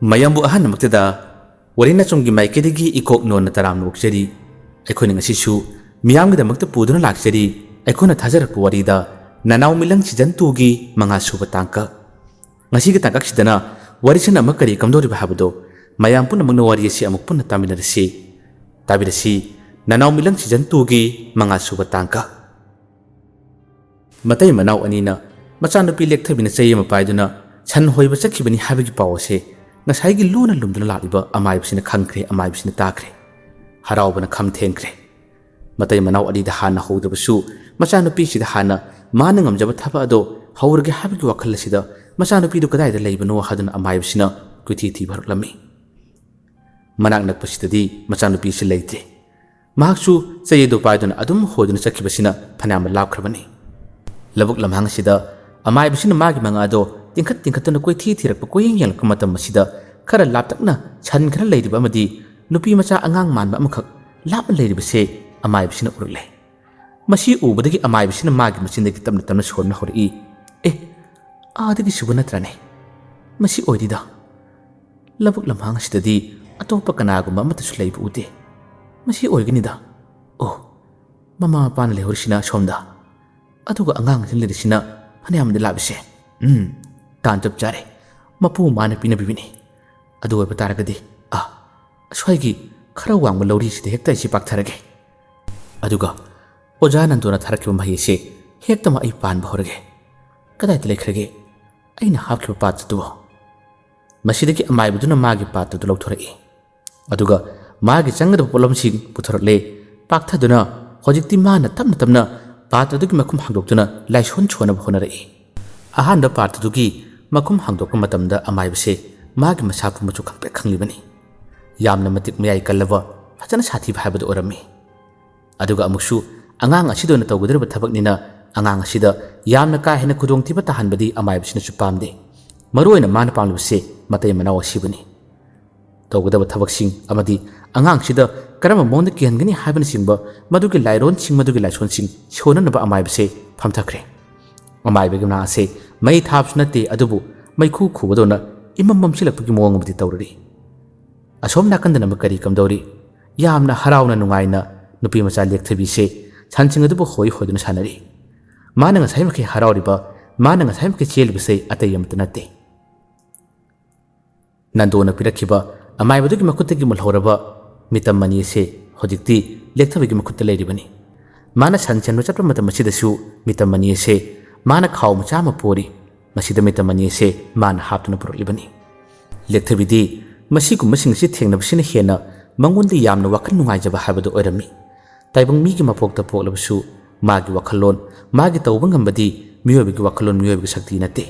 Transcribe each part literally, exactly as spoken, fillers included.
ꯃꯌꯥꯝꯕꯨ ꯑꯍꯥꯟꯕꯃꯛꯇꯗ ꯋꯥꯔꯤ ꯅꯆꯨꯝꯒꯤ ꯃꯥꯏꯀꯩꯗꯒꯤ ꯏꯀꯣꯛ ꯅꯣꯟꯅ ꯇꯔꯥꯝꯅ ꯑꯣꯛꯆꯔꯤ꯫ ꯑꯩꯈꯣꯏꯅ ꯉꯁꯤꯁꯨ ꯃꯤꯌꯥꯝꯒꯤꯗꯃꯛꯇ ꯄꯨꯗꯨꯅ ꯂꯥꯛꯆꯔꯤ꯫ ꯑꯩꯈꯣꯏꯅ ꯊꯥꯖꯔꯛꯄ ꯋꯥꯔꯤꯗ ꯅꯅꯥꯎ ꯃꯤꯂꯪ season twoꯒꯤ ꯃꯉꯥ ꯁꯨꯕ ꯇꯥꯡꯀꯛ꯫ ꯉꯁꯤꯒꯤ ꯇꯥꯡꯀꯛꯁꯤꯗꯅ ꯋꯥꯔꯤꯁꯤꯅ ꯑꯃꯨꯛ ꯀꯔꯤ ꯀꯝꯗꯧꯔꯤꯕ ꯍꯥꯏꯕꯗꯣ ꯃꯌꯥꯝ ꯄꯨꯝꯅꯃꯛꯅ ꯋꯥꯔꯤ ꯑꯁꯤ ꯑꯃꯨꯛ ꯄꯨꯟꯅ ꯇꯥꯃꯤꯟꯅꯔꯁꯤ꯫ ꯇꯥꯕꯤꯔꯁꯤ, ꯅꯅꯥꯎ ꯃꯤꯂꯪ season twoꯒꯤ ꯃꯉꯥ ꯁꯨꯕ ꯇꯥꯡꯀꯛ꯫ ꯃꯇꯩ ꯃꯅꯥꯎ ꯑꯅꯤꯅ ꯃꯆꯥꯅꯨꯄꯤ ꯂꯦꯛꯊꯕꯤꯅ ꯆꯩ ꯑꯃ ꯄꯥꯏꯗꯨꯅ ꯁꯟ ꯍꯣꯏꯕ ꯆꯠꯈꯤꯕꯅꯤ ꯍꯥꯏꯕꯒꯤ ꯄꯥꯎ ꯑꯁꯦ ꯉꯁꯥꯏꯒꯤ ꯂꯨꯅ ꯂꯨꯝꯗꯨꯅ ꯂꯥꯛꯂꯤꯕ ꯑꯃꯥꯏꯕꯁꯤꯅ ꯈꯪꯈ꯭ꯔꯦ, ꯑꯃꯥꯏꯕꯁꯤꯅ ꯇꯥꯈ꯭ꯔꯦ꯫ ꯍꯔꯥꯎꯕꯅ ꯈꯝ ꯊꯦꯡꯈ꯭ꯔꯦ꯫ ꯃꯇꯩ ꯃꯅꯥꯎ ꯑꯅꯤꯗ ꯍꯥꯟꯅ ꯍꯧꯗ꯭ꯔꯕꯁꯨ ꯃꯆꯥꯅꯨꯄꯤꯁꯤꯗ ꯍꯥꯟꯅ ꯃꯥꯅ ꯉꯝꯖꯕ ꯊꯕꯛ ꯑꯗꯣ ꯍꯧꯔꯒꯦ ꯍꯥꯏꯕꯒꯤ ꯋꯥꯈꯜ ꯑꯁꯤꯗ ꯃꯆꯥꯅꯨꯄꯤꯗꯨ ꯀꯗꯥꯏꯗ ꯂꯩꯕꯅꯣ ꯍꯥꯏꯗꯨꯅ ꯑꯃꯥꯏꯕꯁꯤꯅ ꯀꯣꯏꯊꯤ ꯊꯤꯕ ꯍꯧꯔꯛꯂꯝꯃꯤ꯫ ꯃꯅꯥꯛ ꯅꯛꯄꯁꯤꯗꯗꯤ ꯃꯆꯥꯅꯨꯄꯤꯁꯤ ꯂꯩꯇ꯭ꯔꯦ꯫ ꯃꯍꯥꯛꯁꯨ ꯆꯩ ꯑꯗꯨ ꯄꯥꯏꯗꯨꯅ ꯑꯗꯨꯝ ꯍꯣꯏꯗꯨꯅ ꯆꯠꯈꯤꯕꯁꯤꯅ ꯐꯅꯌꯥꯝꯅ ꯂꯥꯞꯈ꯭ꯔꯕꯅꯤ꯫ ꯂꯧꯕꯨꯛ ꯂꯝꯍꯥꯡ ꯑꯁꯤꯗ ꯑꯃꯥꯏꯕꯁꯤꯅ ꯃꯥꯒꯤ ꯃꯉꯥ ꯑꯗꯣ ꯇꯤꯡꯈꯠ ꯇꯤꯡꯈꯠꯇꯨꯅ ꯀꯣꯏꯊꯤ ꯊꯤꯔꯛꯄ, ꯀꯣꯏꯌꯦꯡ ꯌꯦꯡꯂꯛꯄ ꯃꯇꯝ ꯑꯁꯤꯗ ꯈꯔ ꯂꯥꯞꯇꯛꯅ ꯁꯟ ꯈꯔ ꯂꯩꯔꯤꯕ ꯑꯃꯗꯤ ꯅꯨꯄꯤ ꯃꯆꯥ ꯑꯉꯥꯡ ꯃꯥꯟꯕ ꯑꯃꯈꯛ ꯂꯥꯞꯅ ꯂꯩꯔꯤꯕꯁꯦ ꯑꯃꯥꯏꯕꯁꯤꯅ ꯎꯔꯛꯂꯦ꯫ ꯃꯁꯤ ꯎꯕꯗꯒꯤ ꯑꯃꯥꯏꯕꯁꯤꯅ ꯃꯥꯒꯤ ꯃꯆꯤꯟꯗꯒꯤ ꯇꯞꯅ ꯇꯞꯅ ꯁꯣꯟꯅ ꯍꯧꯔꯛꯏ, "ꯑꯦ, ꯑꯥꯗꯒꯤꯁꯤꯕꯨ ꯅꯠꯇ꯭ꯔꯅꯦ? ꯃꯁꯤ ꯑꯣꯏꯔꯤꯗ꯫ ꯂꯧꯕꯨꯛ ꯂꯝꯍꯥꯡ ꯑꯁꯤꯗꯗꯤ ꯑꯇꯣꯞꯄ ꯀꯅꯥꯒꯨꯝꯕ ꯑꯃꯠꯇꯁꯨ ꯂꯩꯕ ꯎꯗꯦ꯫ ꯃꯁꯤ ꯑꯣꯏꯒꯅꯤꯗ꯫ ꯑꯣ, ꯃꯃꯥ ꯃꯄꯥꯅ ꯂꯩꯍꯧꯔꯤꯁꯤꯅ ꯑꯁꯣꯝꯗ꯫ ꯑꯗꯨꯒ ꯑꯉꯥꯡꯁꯤꯡ ꯂꯩꯔꯤꯁꯤꯅ ꯐꯅꯌꯥꯝꯗꯤ ꯂꯥꯞꯄꯤꯁꯦ꯫ ꯎꯝ, ꯇꯥꯟ ꯆꯞ ꯆꯥꯔꯦ꯫ ꯃꯄꯨ ꯃꯃꯥꯅ ꯄꯤꯅꯕꯤꯕꯅꯤ꯫ ꯑꯗꯨ ꯑꯣꯏꯕ ꯇꯥꯔꯒꯗꯤ, ꯑꯥ, ꯑꯁ꯭ꯋꯥꯏꯒꯤ ꯈꯔ ꯋꯥꯡꯕ ꯂꯧꯔꯤꯁꯤꯗ ꯍꯦꯛꯇ ꯑꯩꯁꯤ ꯄꯥꯛꯊꯔꯒꯦ꯫ ꯑꯗꯨꯒ ꯑꯣꯖꯥ ꯅꯟꯗꯨꯅ ꯊꯥꯔꯛꯈꯤꯕ ꯃꯍꯩ ꯑꯁꯤ ꯍꯦꯛꯇꯃꯛ ꯑꯩ ꯄꯥꯟꯕ ꯍꯧꯔꯒꯦ꯫ ꯀꯗꯥꯏꯗ ꯂꯩꯈ꯭ꯔꯒꯦ ꯑꯩꯅ ꯍꯥꯞꯈꯤꯕ ꯄꯥꯠꯇꯨꯕꯣ?" ꯃꯁꯤꯗꯒꯤ ꯑꯃꯥꯏꯕꯗꯨꯅ ꯃꯥꯒꯤ ꯄꯥꯠꯇꯨꯗ ꯂꯧꯊꯣꯔꯛꯏ꯫ ꯑꯗꯨꯒ ꯃꯥꯒꯤ ꯆꯪꯒꯗꯕ ꯄꯣꯠꯂꯝꯁꯤꯡ ꯄꯨꯊꯣꯔꯛꯂꯦ꯫ ꯄꯥꯛꯊꯗꯨꯅ ꯍꯧꯖꯤꯛꯇꯤ ꯃꯥꯅ ꯇꯞꯅ ꯇꯞꯅ ꯄꯥꯠ ꯑꯗꯨꯒꯤ ꯃꯈꯨꯝ ꯍꯥꯡꯗꯣꯛꯇꯨꯅ ꯂꯥꯏꯁꯣꯟ ꯁꯣꯟꯅꯕ ꯍꯣꯠꯅꯔꯛꯏ꯫ ꯑꯍꯥꯟꯕ ꯄꯥꯠ ꯑꯗꯨꯒꯤ ꯃꯈꯨꯝ ꯍꯥꯡꯗꯣꯛꯄ ꯃꯇꯝꯗ ꯑꯃꯥꯏꯕꯁꯦ ꯃꯥꯒꯤ ꯃꯁꯥ ꯄꯨꯝꯕꯁꯨ ꯈꯪꯄ꯭ꯔꯦꯛ ꯈꯪꯂꯤꯕꯅꯤ꯫ ꯌꯥꯝꯅ ꯃꯇꯤꯛ ꯃꯌꯥꯏ ꯀꯜꯂꯕ, ꯐꯖꯅ ꯁꯥꯊꯤꯕ ꯍꯥꯏꯕꯗꯨ ꯑꯣꯏꯔꯝꯃꯤ꯫ ꯑꯗꯨꯒ ꯑꯃꯨꯛꯁꯨ ꯑꯉꯥꯡ ꯑꯁꯤꯗ ꯑꯣꯏꯅ ꯇꯧꯒꯗꯧꯔꯤꯕ ꯊꯕꯛꯅꯤꯅ ꯑꯉꯥꯡ ꯑꯁꯤꯗ ꯌꯥꯝꯅ ꯀꯥ ꯍꯦꯟꯅ ꯈꯨꯗꯣꯡꯊꯤꯕ ꯇꯥꯍꯟꯕꯗꯤ ꯑꯃꯥꯏꯕꯁꯤꯅꯁꯨ ꯄꯥꯝꯗꯦ꯫ ꯃꯔꯨ ꯑꯣꯏꯅ ꯃꯥꯅ ꯄꯥꯝꯂꯤꯕꯁꯦ ꯃꯇꯩ ꯃꯅꯥꯎ ꯑꯁꯤꯕꯨꯅꯤ꯫ ꯇꯧꯒꯗꯕ ꯊꯕꯛꯁꯤꯡ ꯑꯃꯗꯤ ꯑꯉꯥꯡꯁꯤꯗ ꯀꯔꯝꯕ ꯃꯑꯣꯡꯗ ꯀꯤꯍꯟꯒꯅꯤ ꯍꯥꯏꯕꯅꯆꯤꯡꯕ ꯃꯗꯨꯒꯤ ꯂꯥꯏꯔꯣꯟꯁꯤꯡ, ꯃꯗꯨꯒꯤ ꯂꯥꯏꯁꯣꯟꯁꯤꯡ ꯁꯣꯟꯅꯅꯕ ꯑꯃꯥꯏꯕꯁꯦ ꯐꯝꯊꯈ꯭ꯔꯦ꯫ ꯑꯃꯥꯏꯕꯒꯤ ꯃꯅꯥ ꯑꯁꯦ ꯃꯩ ꯊꯥꯕꯁꯨ ꯅꯠꯇꯦ, ꯑꯗꯨꯕꯨ ꯃꯩꯈꯨ ꯈꯨꯕꯗꯧꯅ ꯏꯃꯝ ꯃꯝꯁꯤꯜꯂꯛꯄꯒꯤ ꯃꯑꯣꯡ ꯑꯃꯗꯤ ꯇꯧꯔꯔꯤ꯫ ꯑꯁꯣꯝ ꯅꯥꯀꯟꯗꯅ ꯑꯃꯨꯛ ꯀꯔꯤ ꯀꯝꯗꯧꯔꯤ? ꯌꯥꯝꯅ ꯍꯔꯥꯎꯅ ꯅꯨꯡꯉꯥꯏꯅ ꯅꯨꯄꯤ ꯃꯆꯥ ꯂꯦꯛꯊꯕꯤꯁꯦ ꯁꯟꯁꯤꯡ ꯑꯗꯨꯕꯨ ꯍꯣꯏ ꯍꯣꯏꯗꯨꯅ ꯁꯥꯟꯅꯔꯤ꯫ ꯃꯥꯅ ꯉꯁꯥꯏ ꯃꯈꯩ ꯍꯔꯥꯎꯔꯤꯕ, ꯃꯥꯅ ꯉꯁꯥꯏ ꯃꯈꯩ ꯆꯦꯜꯂꯤꯕꯁꯦ ꯑꯇꯩ ꯑꯃꯠꯇ ꯅꯠꯇꯦ꯫ ꯅꯟꯗꯣꯅ ꯄꯤꯔꯛꯈꯤꯕ ꯑꯃꯥꯏꯕꯗꯨꯒꯤ ꯃꯈꯨꯠꯇꯒꯤ ꯃꯨꯜꯍꯧꯔꯕ ꯃꯤꯇꯝ ꯑꯅꯤ ꯑꯁꯦ ꯍꯧꯖꯤꯛꯇꯤ ꯂꯦꯛꯊꯕꯤꯒꯤ ꯃꯈꯨꯠꯇ ꯂꯩꯔꯤꯕꯅꯤ꯫ ꯃꯥꯅ ꯁꯟ ꯆꯦꯟꯕ ꯆꯠꯄ ꯃꯇꯝ ꯑꯁꯤꯗꯁꯨ ꯃꯤꯇꯝ ꯑꯅꯤ ꯑꯁꯦ ꯃꯥꯅ ꯈꯥꯎ ꯃꯆꯥ ꯑꯃ ꯄꯣꯔꯤ꯫ ꯃꯁꯤꯗ ꯃꯤꯇꯝ ꯑꯅꯤ ꯑꯁꯦ ꯃꯥꯅ ꯍꯥꯞꯇꯨꯅ ꯄꯨꯔꯛꯂꯤꯕꯅꯤ꯫ ꯂꯦꯛꯊꯕꯤꯗꯤ ꯃꯁꯤꯒꯨꯝꯕꯁꯤꯡ ꯑꯁꯤ ꯊꯦꯡꯅꯕꯁꯤꯅ ꯍꯦꯟꯅ ꯃꯉꯣꯟꯗ ꯌꯥꯝꯅ ꯋꯥꯈꯜ ꯅꯨꯡꯉꯥꯏꯖꯕ ꯍꯥꯏꯕꯗꯨ ꯑꯣꯏꯔꯝꯃꯤ꯫ ꯇꯥꯏꯕꯪ ꯃꯤꯒꯤ ꯃꯄꯣꯛꯇ ꯄꯣꯛꯂꯕꯁꯨ ꯃꯥꯒꯤ ꯋꯥꯈꯜꯂꯣꯟ, ꯃꯥꯒꯤ ꯇꯧꯕ ꯉꯝꯕꯗꯤ ꯃꯤꯑꯣꯏꯕꯒꯤ ꯋꯥꯈꯜꯂꯣꯟ, ꯃꯤꯑꯣꯏꯕꯒꯤ ꯁꯛꯇꯤ ꯅꯠꯇꯦ꯫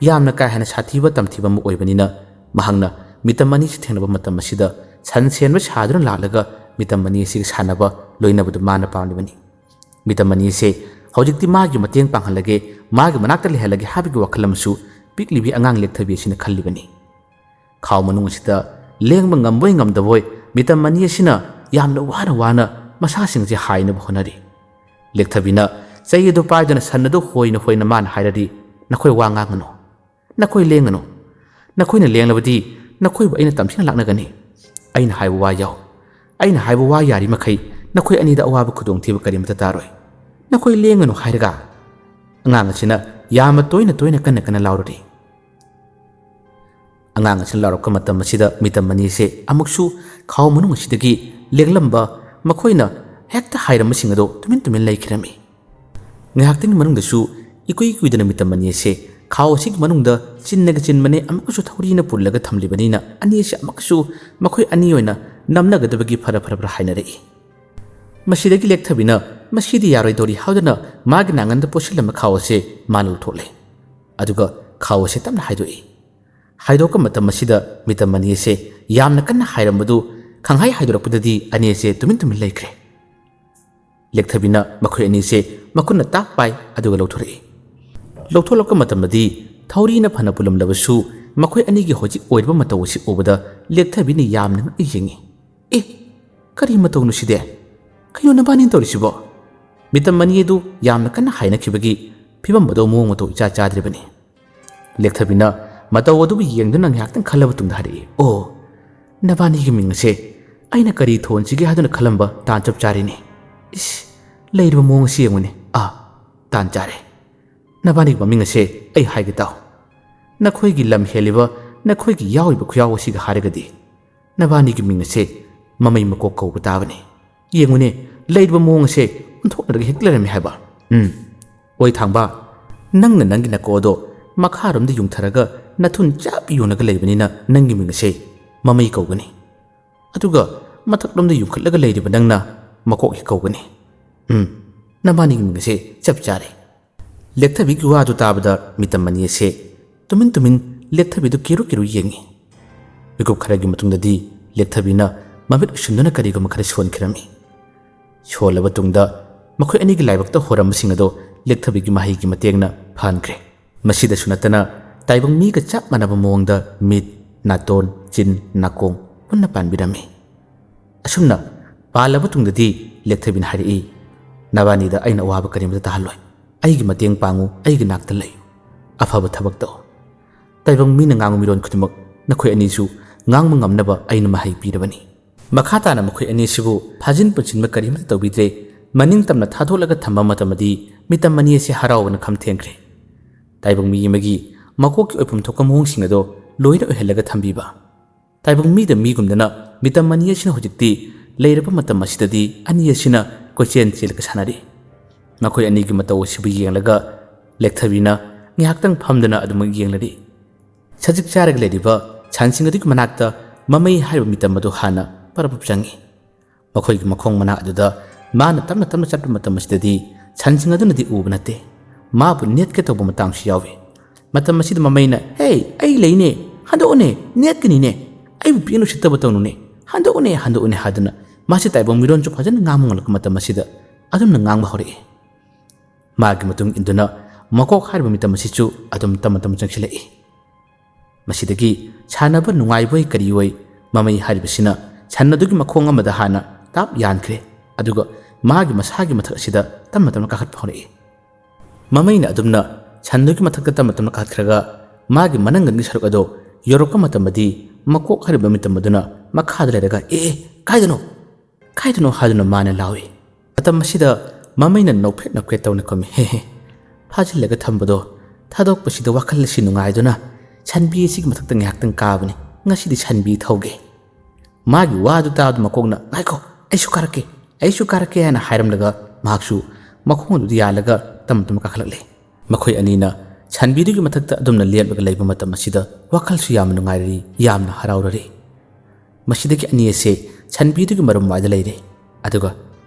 ꯌꯥꯝꯅ ꯀꯥ ꯍꯦꯟꯅ ꯁꯥꯊꯤꯕ ꯇꯝꯊꯤꯕ ꯑꯃ ꯑꯣꯏꯕꯅꯤꯅ ꯃꯍꯥꯛꯅ ꯃꯤꯇꯝ ꯑꯅꯤꯁꯤ ꯊꯦꯡꯅꯕ ꯃꯇꯝ ꯑꯁꯤꯗ ꯁꯟ ꯁꯦꯟꯕ ꯁꯥꯗꯨꯅ ꯂꯥꯛꯂꯒ ꯃꯤꯇꯝ ꯑꯅꯤ ꯑꯁꯤꯒ ꯁꯥꯟꯅꯕ ꯂꯣꯏꯅꯕꯗꯨ ꯃꯥꯅ ꯄꯥꯝꯂꯤꯕꯅꯤ꯫ ꯃꯤꯇꯝ ꯑꯅꯤ ꯑꯁꯦ ꯍꯧꯖꯤꯛꯇꯤ ꯃꯥꯒꯤ ꯃꯇꯦꯡ ꯄꯥꯡꯍꯜꯂꯒꯦ, ꯃꯥꯒꯤ ꯃꯅꯥꯛꯇ ꯂꯩꯍꯜꯂꯒꯦ ꯍꯥꯏꯕꯒꯤ ꯋꯥꯈꯜ ꯑꯃꯁꯨ ꯄꯤꯛꯂꯤꯕꯤ ꯑꯉꯥꯡ ꯂꯦꯛꯊꯕꯤ ꯑꯁꯤꯅ ꯈꯜꯂꯤꯕꯅꯤ꯫ ꯈꯥꯎ ꯃꯅꯨꯡ ꯑꯁꯤꯗ ꯂꯦꯡꯕ ꯉꯝꯕꯣꯏ ꯉꯝꯗꯕꯣꯏ ꯃꯤꯇꯝ ꯑꯅꯤ ꯑꯁꯤꯅ ꯌꯥꯝꯅ ꯋꯥꯅ ꯋꯥꯅ ꯃꯁꯥꯁꯤꯡꯁꯦ ꯍꯥꯏꯅꯕ ꯍꯣꯠꯅꯔꯤ꯫ ꯂꯦꯛꯊꯕꯤꯅ ꯆꯩ ꯑꯗꯨ ꯄꯥꯏꯗꯨꯅ ꯁꯟ ꯑꯗꯨ ꯍꯣꯏꯅ ꯍꯣꯏꯅ ꯃꯥꯅ ꯍꯥꯏꯔꯗꯤ, "ꯅꯈꯣꯏ ꯋꯥ ꯉꯥꯡꯒꯅꯨ, ꯅꯈꯣꯏ ꯂꯦꯡꯒꯅꯨ, ꯅꯈꯣꯏꯅ ꯂꯦꯡꯂꯕꯗꯤ ꯅꯈꯣꯏꯕꯨ ꯑꯩꯅ ꯇꯝꯊꯤꯅ ꯂꯥꯛꯅꯒꯅꯤ꯫ ꯑꯩꯅ ꯍꯥꯏꯕ ꯋꯥ ꯌꯥꯎ, ꯑꯩꯅ ꯍꯥꯏꯕ ꯋꯥ ꯌꯥꯔꯤ ꯃꯈꯩ ꯅꯈꯣꯏ ꯑꯅꯤꯗ ꯑꯋꯥꯕ ꯈꯨꯗꯣꯡꯊꯤꯕ ꯀꯔꯤꯃꯠꯇ ꯇꯥꯔꯣꯏ꯫ ꯅꯈꯣꯏ ꯂꯦꯡꯒꯅꯨ ꯍꯥꯏꯔꯒ?" ꯑꯉꯥꯡ ꯑꯁꯤꯅ ꯌꯥꯝꯅ ꯇꯣꯏꯅ ꯇꯣꯏꯅ ꯀꯟꯅ ꯀꯟꯅ ꯂꯥꯎꯔꯔꯤ꯫ ꯑꯉꯥꯡ ꯑꯁꯤꯅ ꯂꯥꯎꯔꯛꯄ ꯃꯇꯝ ꯑꯁꯤꯗ ꯃꯤꯇꯝ ꯑꯅꯤꯁꯦ ꯑꯃꯨꯛꯁꯨ ꯈꯥꯎ ꯃꯅꯨꯡ ꯑꯁꯤꯗꯒꯤ ꯂꯦꯡꯂꯝꯕ ꯃꯈꯣꯏꯅ ꯍꯦꯛꯇ ꯍꯥꯏꯔꯝꯕꯁꯤꯡ ꯑꯗꯨ ꯇꯨꯃꯤꯟ ꯇꯨꯃꯤꯟ ꯂꯩꯈꯤꯔꯝꯃꯤ꯫ ꯉꯥꯏꯍꯥꯛꯇꯪꯒꯤ ꯃꯅꯨꯡꯗꯁꯨ ꯏꯀꯨꯏ ꯀꯨꯏꯗꯅ ꯃꯤꯇꯝ ꯑꯅꯤ ꯑꯁꯦ ꯈꯥꯎ ꯑꯁꯤꯒꯤ ꯃꯅꯨꯡꯗ ꯆꯤꯟꯅꯒ ꯆꯤꯟꯕꯅꯦ, ꯑꯃꯨꯛꯀꯁꯨ ꯊꯧꯔꯤꯅ ꯄꯨꯜꯂꯒ ꯊꯝꯂꯤꯕꯅꯤꯅ ꯑꯅꯤ ꯑꯁꯦ ꯑꯃꯨꯛꯀꯁꯨ ꯃꯈꯣꯏ ꯑꯅꯤ ꯑꯣꯏꯅ ꯅꯝꯅꯒꯗꯕꯒꯤ ꯐꯔ ꯐꯔ ꯐꯔ ꯍꯥꯏꯅꯔꯛꯏ꯫ ꯃꯁꯤꯗꯒꯤ ꯂꯦꯛꯊꯕꯤꯅ ꯃꯁꯤꯗꯤ ꯌꯥꯔꯣꯏꯗꯧꯔꯤ ꯍꯥꯏꯗꯨꯅ ꯃꯥꯒꯤ ꯅꯥꯉꯟꯗ ꯄꯣꯠꯁꯤꯜꯂꯝꯕ ꯈꯥꯎ ꯑꯁꯦ ꯃꯥꯅ ꯂꯧꯊꯣꯛꯂꯦ꯫ ꯑꯗꯨꯒ ꯈꯥꯎ ꯑꯁꯦ ꯇꯞꯅ ꯍꯥꯏꯗꯣꯛꯏ꯫ ꯍꯥꯏꯗꯣꯛꯄ ꯃꯇꯝ ꯑꯁꯤꯗ ꯃꯤꯇꯝ ꯑꯅꯤ ꯑꯁꯦ ꯌꯥꯝꯅ ꯀꯟꯅ ꯍꯥꯏꯔꯝꯕꯗꯨ ꯈꯪꯍꯥꯏ ꯍꯥꯏꯗꯣꯔꯛꯄꯗꯗꯤ ꯑꯅꯤ ꯑꯁꯦ ꯇꯨꯃꯤꯟ ꯇꯨꯃꯤꯟ ꯂꯩꯈ꯭ꯔꯦ꯫ ꯂꯦꯛꯊꯕꯤꯅ ꯃꯈꯣꯏ ꯑꯅꯤꯁꯦ ꯃꯈꯨꯠꯅ ꯇꯥꯛ ꯄꯥꯏ ꯑꯗꯨꯒ ꯂꯧꯊꯣꯔꯛꯏ꯫ ꯂꯧꯊꯣꯛꯂꯛꯄ ꯃꯇꯝꯗꯗꯤ ꯊꯧꯔꯤꯅ ꯐꯅ ꯄꯨꯜꯂꯝꯂꯕꯁꯨ ꯃꯈꯣꯏ ꯑꯅꯤꯒꯤ ꯍꯧꯖꯤꯛ ꯑꯣꯏꯔꯤꯕ ꯃꯇꯧ ꯑꯁꯤ ꯎꯕꯗ ꯂꯦꯛꯊꯕꯤꯅ ꯌꯥꯝꯅ ꯉꯛꯅ ꯌꯦꯡꯉꯤ꯫ "ꯑꯦ, ꯀꯔꯤ ꯃꯇꯧꯅꯣ ꯁꯤꯗꯤ? ꯀꯩꯅꯣ ꯅꯕꯥꯅꯤꯅ ꯇꯧꯔꯤꯁꯤꯕꯣ?" ꯃꯤꯇꯝ ꯑꯅꯤ ꯑꯗꯨ ꯌꯥꯝꯅ ꯀꯟꯅ ꯍꯥꯏꯅꯈꯤꯕꯒꯤ ꯐꯤꯕꯝ ꯑꯗꯨ ꯃꯑꯣꯡ ꯃꯇꯧ ꯏꯆꯥ ꯆꯥꯗ꯭ꯔꯤꯕꯅꯤ꯫ ꯂꯦꯛꯊꯕꯤꯅ ꯃꯇꯧ ꯑꯗꯨꯕꯨ ꯌꯦꯡꯗꯨꯅ ꯉꯥꯏꯍꯥꯛꯇꯪ ꯈꯜꯂꯕ ꯇꯨꯡꯗ ꯍꯥꯏꯔꯛꯏ, "ꯑꯣ, ꯅꯕꯥꯅꯤꯒꯤ ꯃꯤꯡ ꯑꯁꯦ ꯑꯩꯅ ꯀꯔꯤ ꯊꯣꯟꯁꯤꯒꯦ ꯍꯥꯏꯗꯨꯅ ꯈꯜꯂꯝꯕ ꯇꯥꯟ ꯆꯞ ꯆꯥꯔꯤꯅꯦ꯫ ꯏꯁ, ꯂꯩꯔꯤꯕ ꯃꯑꯣꯡ ꯑꯁꯤ ꯌꯦꯡꯉꯨꯅꯦ꯫ ꯑꯥ, ꯇꯥꯟ ꯆꯥꯔꯦ꯫ ꯅꯕꯥꯅꯤꯒꯤ ꯃꯃꯤꯡ ꯑꯁꯦ ꯑꯩ ꯍꯥꯏꯒꯦ ꯇꯥꯎ꯫ ꯅꯈꯣꯏꯒꯤ ꯂꯝ ꯍꯦꯜꯂꯤꯕ ꯅꯈꯣꯏꯒꯤ ꯌꯥꯎꯔꯤꯕ ꯈꯨꯌꯥꯎ ꯑꯁꯤꯒ ꯍꯥꯏꯔꯒꯗꯤ ꯅꯕꯥꯅꯤꯒꯤ ꯃꯤꯡ ꯑꯁꯦ ꯃꯃꯩ ꯃꯀꯣꯛ ꯀꯧꯕ ꯇꯥꯕꯅꯤ꯫ ꯌꯦꯡꯉꯨꯅꯦ, ꯂꯩꯔꯤꯕ ꯃꯑꯣꯡ ꯑꯁꯦ ꯑꯣꯟꯊꯣꯛꯅꯔꯒ ꯍꯦꯛꯇ ꯂꯩꯔꯝꯃꯤ ꯍꯥꯏꯕ꯫ ꯎꯝ, ꯑꯣꯏ ꯊꯥꯡꯕ, ꯅꯪꯅ ꯅꯪꯒꯤ ꯅꯀꯣꯛ ꯑꯗꯣ ꯃꯈꯥꯔꯣꯝꯗ ꯌꯨꯡꯊꯔꯒ ꯅꯊꯨꯟ ꯆꯞ ꯌꯨꯡꯉꯒ ꯂꯩꯕꯅꯤꯅ ꯅꯪꯒꯤ ꯃꯤꯡ ꯑꯁꯦ ꯃꯃꯩ ꯀꯧꯒꯅꯤ꯫ ꯑꯗꯨꯒ ꯃꯊꯛꯂꯣꯝꯗ ꯌꯨꯡꯈꯠꯂꯒ ꯂꯩꯔꯤꯕ ꯅꯪꯅ ꯃꯀꯣꯛ ꯍꯦꯛ ꯀꯧꯒꯅꯤ꯫ ꯎꯝ, ꯅꯕꯥꯅꯤꯒꯤ ꯃꯤꯡ ꯑꯁꯦ ꯆꯞ ꯆꯥꯔꯦ꯫" ꯂꯦꯛꯊꯕꯤꯒꯤ ꯋꯥꯗꯨ ꯇꯥꯕꯗ ꯃꯤꯇꯝ ꯑꯅꯤ ꯑꯁꯦ ꯇꯨꯃꯤꯟ ꯇꯨꯃꯤꯟ ꯂꯦꯛꯊꯕꯤꯗꯨ ꯀꯤꯔꯨ ꯀꯤꯔꯨ ꯌꯦꯡꯉꯤ꯫ ꯃꯤꯀꯨꯞ ꯈꯔꯒꯤ ꯃꯇꯨꯡꯗꯗꯤ ꯂꯦꯛꯊꯕꯤꯅ ꯃꯃꯤꯠ ꯎꯏꯁꯤꯟꯗꯨꯅ ꯀꯔꯤꯒꯨꯝꯕ ꯈꯔ ꯁꯣꯟꯈꯤꯔꯝꯃꯤ꯫ ꯁꯣꯜꯂꯕ ꯇꯨꯡꯗ ꯃꯈꯣꯏ ꯑꯅꯤꯒꯤ ꯂꯥꯏꯕꯛꯇ ꯍꯣꯔꯝꯕꯁꯤꯡ ꯑꯗꯣ ꯂꯦꯛꯊꯕꯤꯒꯤ ꯃꯍꯩꯒꯤ ꯃꯇꯦꯡꯅ ꯐꯍꯟꯈ꯭ꯔꯦ꯫ ꯃꯁꯤꯗꯁꯨ ꯅꯠꯇꯅ ꯇꯥꯏꯕꯪ ꯃꯤꯒ ꯆꯞ ꯃꯥꯟꯅꯕ ꯃꯑꯣꯡꯗ ꯃꯤꯠ, ꯅꯥꯇꯣꯟ, ꯆꯤꯟ, ꯅꯥꯀꯣꯡ ꯄꯨꯟꯅ ꯄꯥꯟꯕꯤꯔꯝꯃꯤ꯫ ꯑꯁꯨꯝꯅ ꯄꯥꯜꯂꯕ ꯇꯨꯡꯗꯗꯤ ꯂꯦꯛꯊꯕꯤꯅ ꯍꯥꯏꯔꯛꯏ, "ꯅꯕꯥꯅꯤꯗ ꯑꯩꯅ ꯑꯋꯥꯕ ꯀꯔꯤꯃꯇ ꯇꯥꯍꯜꯂꯣꯏ꯫ ꯑꯩꯒꯤ ꯃꯇꯦꯡ ꯄꯥꯡꯉꯨ, ꯑꯩꯒꯤ ꯅꯥꯛꯇ ꯂꯩꯌꯨ꯫ ꯑꯐꯕ ꯊꯕꯛ ꯇꯧ꯫ ꯇꯥꯏꯕꯪ ꯃꯤꯅ ꯉꯥꯡꯕ ꯃꯤꯔꯣꯟ ꯈꯨꯗꯤꯡꯃꯛ ꯅꯈꯣꯏ ꯑꯅꯤꯁꯨ ꯉꯥꯡꯕ ꯉꯝꯅꯕ ꯑꯩꯅ ꯃꯍꯩ ꯄꯤꯔꯕꯅꯤ꯫" ꯃꯈꯥ ꯇꯥꯅ ꯃꯈꯣꯏ ꯑꯅꯤꯁꯤꯕꯨ ꯐꯥꯖꯤꯟ ꯄꯨꯟꯁꯤꯟꯕ ꯀꯔꯤꯃꯠꯇ ꯇꯧꯕꯤꯗ꯭ꯔꯦ꯫ ꯃꯅꯤꯡ ꯇꯝꯅ ꯊꯥꯗꯣꯛꯂꯒ ꯊꯝꯕ ꯃꯇꯝꯗꯗꯤ ꯃꯤꯇꯝ ꯑꯅꯤ ꯑꯁꯤ ꯍꯔꯥꯎꯕꯅ ꯈꯝ ꯊꯦꯡꯈ꯭ꯔꯦ꯫ ꯇꯥꯏꯕꯪ ꯃꯤ ꯑꯃꯒꯤ ꯃꯀꯣꯛꯀꯤ ꯑꯣꯏꯐꯝ ꯊꯣꯛꯄ ꯃꯑꯣꯡꯁꯤꯡ ꯑꯗꯣ ꯂꯣꯏꯅ ꯑꯣꯏꯍꯜꯂꯒ ꯊꯝꯕꯤꯕ꯫ ꯇꯥꯏꯕꯪ ꯃꯤꯗ ꯃꯤꯒꯨꯝꯗꯅ ꯃꯤꯇꯝ ꯑꯅꯤ ꯑꯁꯤꯅ ꯍꯧꯖꯤꯛꯇꯤ ꯂꯩꯔꯕ ꯃꯇꯝ ꯑꯁꯤꯗꯗꯤ ꯑꯅꯤ ꯑꯁꯤꯅ ꯀꯣꯏꯆꯦꯟ ꯆꯦꯜꯂꯒ ꯁꯥꯟꯅꯔꯤ꯫ ꯃꯈꯣꯏ ꯑꯅꯤꯒꯤ ꯃꯇꯧ ꯑꯁꯤꯕꯨ ꯌꯦꯡꯂꯒ ꯂꯦꯛꯊꯕꯤꯅ ꯉꯥꯏꯍꯥꯛꯇꯪ ꯐꯝꯗꯨꯅ ꯑꯗꯨꯃꯛ ꯌꯦꯡꯂꯔꯤ꯫ ꯁꯖꯤꯛ ꯆꯥꯔꯒ ꯂꯩꯔꯤꯕ ꯁꯟꯁꯤꯡ ꯑꯗꯨꯒꯤ ꯃꯅꯥꯛꯇ ꯃꯃꯩ ꯍꯥꯏꯔꯤꯕ ꯃꯤꯇꯝ ꯑꯗꯨ ꯍꯥꯟꯅ ꯄꯔꯞ ꯆꯪꯏ꯫ ꯃꯈꯣꯏꯒꯤ ꯃꯈꯣꯡ ꯃꯅꯥ ꯑꯗꯨꯗ ꯃꯥꯅ ꯇꯞꯅ ꯇꯞꯅ ꯆꯠꯄ ꯃꯇꯝ ꯑꯁꯤꯗꯗꯤ ꯁꯟꯁꯤꯡ ꯑꯗꯨꯅꯗꯤ ꯎꯕ ꯅꯠꯇꯦ꯫ ꯃꯥꯕꯨ ꯅꯦꯠꯀꯦ ꯇꯧꯕ ꯃꯇꯥꯡꯁꯨ ꯌꯥꯎꯏ꯫ ꯃꯇꯝ ꯑꯁꯤꯗ ꯃꯃꯩꯅ, "ꯍꯦ, ꯑꯩ ꯂꯩꯅꯦ, ꯍꯟꯗꯣꯛꯎꯅꯦ, ꯅꯦꯠꯀꯅꯤꯅꯦ, ꯑꯩꯕꯨ ꯄꯤꯛꯅ ꯎꯁꯤꯠꯇꯕ ꯇꯧꯅꯨꯅꯦ, ꯍꯟꯗꯣꯛꯎꯅꯦ, ꯍꯟꯗꯣꯛꯎꯅꯦ" ꯍꯥꯏꯗꯨꯅ ꯃꯥꯁꯤ ꯇꯥꯏꯕꯪ ꯃꯤꯔꯣꯟꯁꯨ ꯐꯖꯅ ꯉꯥꯡꯕ ꯉꯝꯂꯛꯄ ꯃꯇꯝ ꯑꯁꯤꯗ ꯑꯗꯨꯝꯅ ꯉꯥꯡꯕ ꯍꯧꯔꯛꯏ꯫ ꯃꯥꯒꯤ ꯃꯇꯨꯡ ꯏꯟꯗꯨꯅ ꯃꯀꯣꯛ ꯍꯥꯏꯔꯤꯕ ꯃꯤꯇꯝ ꯑꯁꯤꯁꯨ ꯑꯗꯨꯝ ꯇꯞꯅ ꯇꯞꯅ ꯆꯪꯁꯤꯜꯂꯛꯏ꯫ ꯃꯁꯤꯗꯒꯤ ꯁꯥꯟꯅꯕ ꯅꯨꯡꯉꯥꯏꯕꯣꯏ ꯀꯔꯤꯑꯣꯏ ꯃꯃꯩ ꯍꯥꯏꯔꯤꯕꯁꯤꯅ ꯁꯟ ꯑꯗꯨꯒꯤ ꯃꯈꯣꯡ ꯑꯃꯗ ꯍꯥꯟꯅ ꯇꯥꯞ ꯌꯥꯟꯈ꯭ꯔꯦ, ꯑꯗꯨꯒ ꯃꯥꯒꯤ ꯃꯁꯥꯒꯤ ꯃꯊꯛ ꯑꯁꯤꯗ ꯇꯞꯅ ꯇꯞꯅ ꯀꯥꯈꯠꯄ ꯍꯧꯔꯛꯏ꯫ ꯃꯃꯩꯅ ꯑꯗꯨꯝꯅ ꯁꯟꯗꯨꯒꯤ ꯃꯊꯛꯇ ꯇꯞꯅ ꯇꯞꯅ ꯀꯥꯈꯠꯈ꯭ꯔꯒ ꯃꯥꯒꯤ ꯃꯅꯪꯒꯟꯒꯤ ꯁꯔꯨꯛ ꯑꯗꯣ ꯌꯧꯔꯛꯄ ꯃꯇꯝꯗꯗꯤ ꯃꯀꯣꯛ ꯍꯥꯏꯔꯤꯕ ꯃꯤꯇꯝ ꯑꯗꯨꯅ ꯃꯈꯥꯗ ꯂꯩꯔꯒ "ꯑꯦ ꯑꯦ, ꯀꯥꯏꯗꯅꯣ? ꯀꯥꯏꯗꯅꯣ?" ꯍꯥꯏꯗꯨꯅ ꯃꯥꯅ ꯂꯥꯎꯏ꯫ ꯃꯇꯝ ꯑꯁꯤꯗ ꯃꯃꯩꯅ ꯅꯣꯛꯐꯦꯠ ꯅꯣꯛꯐꯦꯠ ꯇꯧꯅ ꯈꯨꯝꯃꯤ, "ꯍꯦ ꯍꯦ, ꯐꯥꯖꯤꯜꯂꯒ ꯊꯝꯕꯗꯣ ꯊꯥꯗꯣꯛꯄꯁꯤꯗ ꯋꯥꯈꯜ ꯑꯁꯤ ꯅꯨꯡꯉꯥꯏꯗꯨꯅ ꯁꯟꯕꯤ ꯑꯁꯤꯒꯤ ꯃꯊꯛꯇ ꯉꯥꯏꯍꯥꯛꯇꯪ ꯀꯥꯕꯅꯤ꯫ ꯉꯁꯤꯗꯤ ꯁꯟꯕꯤ ꯊꯧꯒꯦ"꯫ ꯃꯥꯒꯤ ꯋꯥꯗꯨ ꯇꯥꯕꯗ ꯃꯀꯣꯛꯅ "ꯉꯥꯏꯈꯣ, ꯑꯩꯁꯨ ꯀꯥꯔꯛꯀꯦ, ꯑꯩꯁꯨ ꯀꯥꯔꯛꯀꯦ" ꯍꯥꯏꯅ ꯍꯥꯏꯔꯝꯂꯒ ꯃꯍꯥꯛꯁꯨ ꯃꯈꯣꯡ ꯑꯗꯨꯗ ꯌꯥꯜꯂꯒ ꯇꯞꯅ ꯇꯞꯅ ꯀꯥꯈꯠꯂꯛꯂꯦ꯫ ꯃꯈꯣꯏ ꯑꯅꯤꯅ ꯁꯟꯕꯤꯗꯨꯒꯤ ꯃꯊꯛꯇ ꯑꯗꯨꯝꯅ ꯂꯦꯞꯂꯒ ꯂꯩꯕ ꯃꯇꯝ ꯑꯁꯤꯗ ꯋꯥꯈꯜꯁꯨ ꯌꯥꯝꯅ ꯅꯨꯡꯉꯥꯏꯔꯔꯤ, ꯌꯥꯝꯅ ꯍꯔꯥꯎꯔꯔꯤ꯫ ꯃꯁꯤꯗꯒꯤ ꯑꯅꯤ ꯑꯁꯦ ꯁꯟꯕꯤꯗꯨꯒꯤ ꯃꯔꯨꯝ ꯋꯥꯏꯗ ꯂꯩꯔꯦ꯫ ꯑꯗꯨꯒ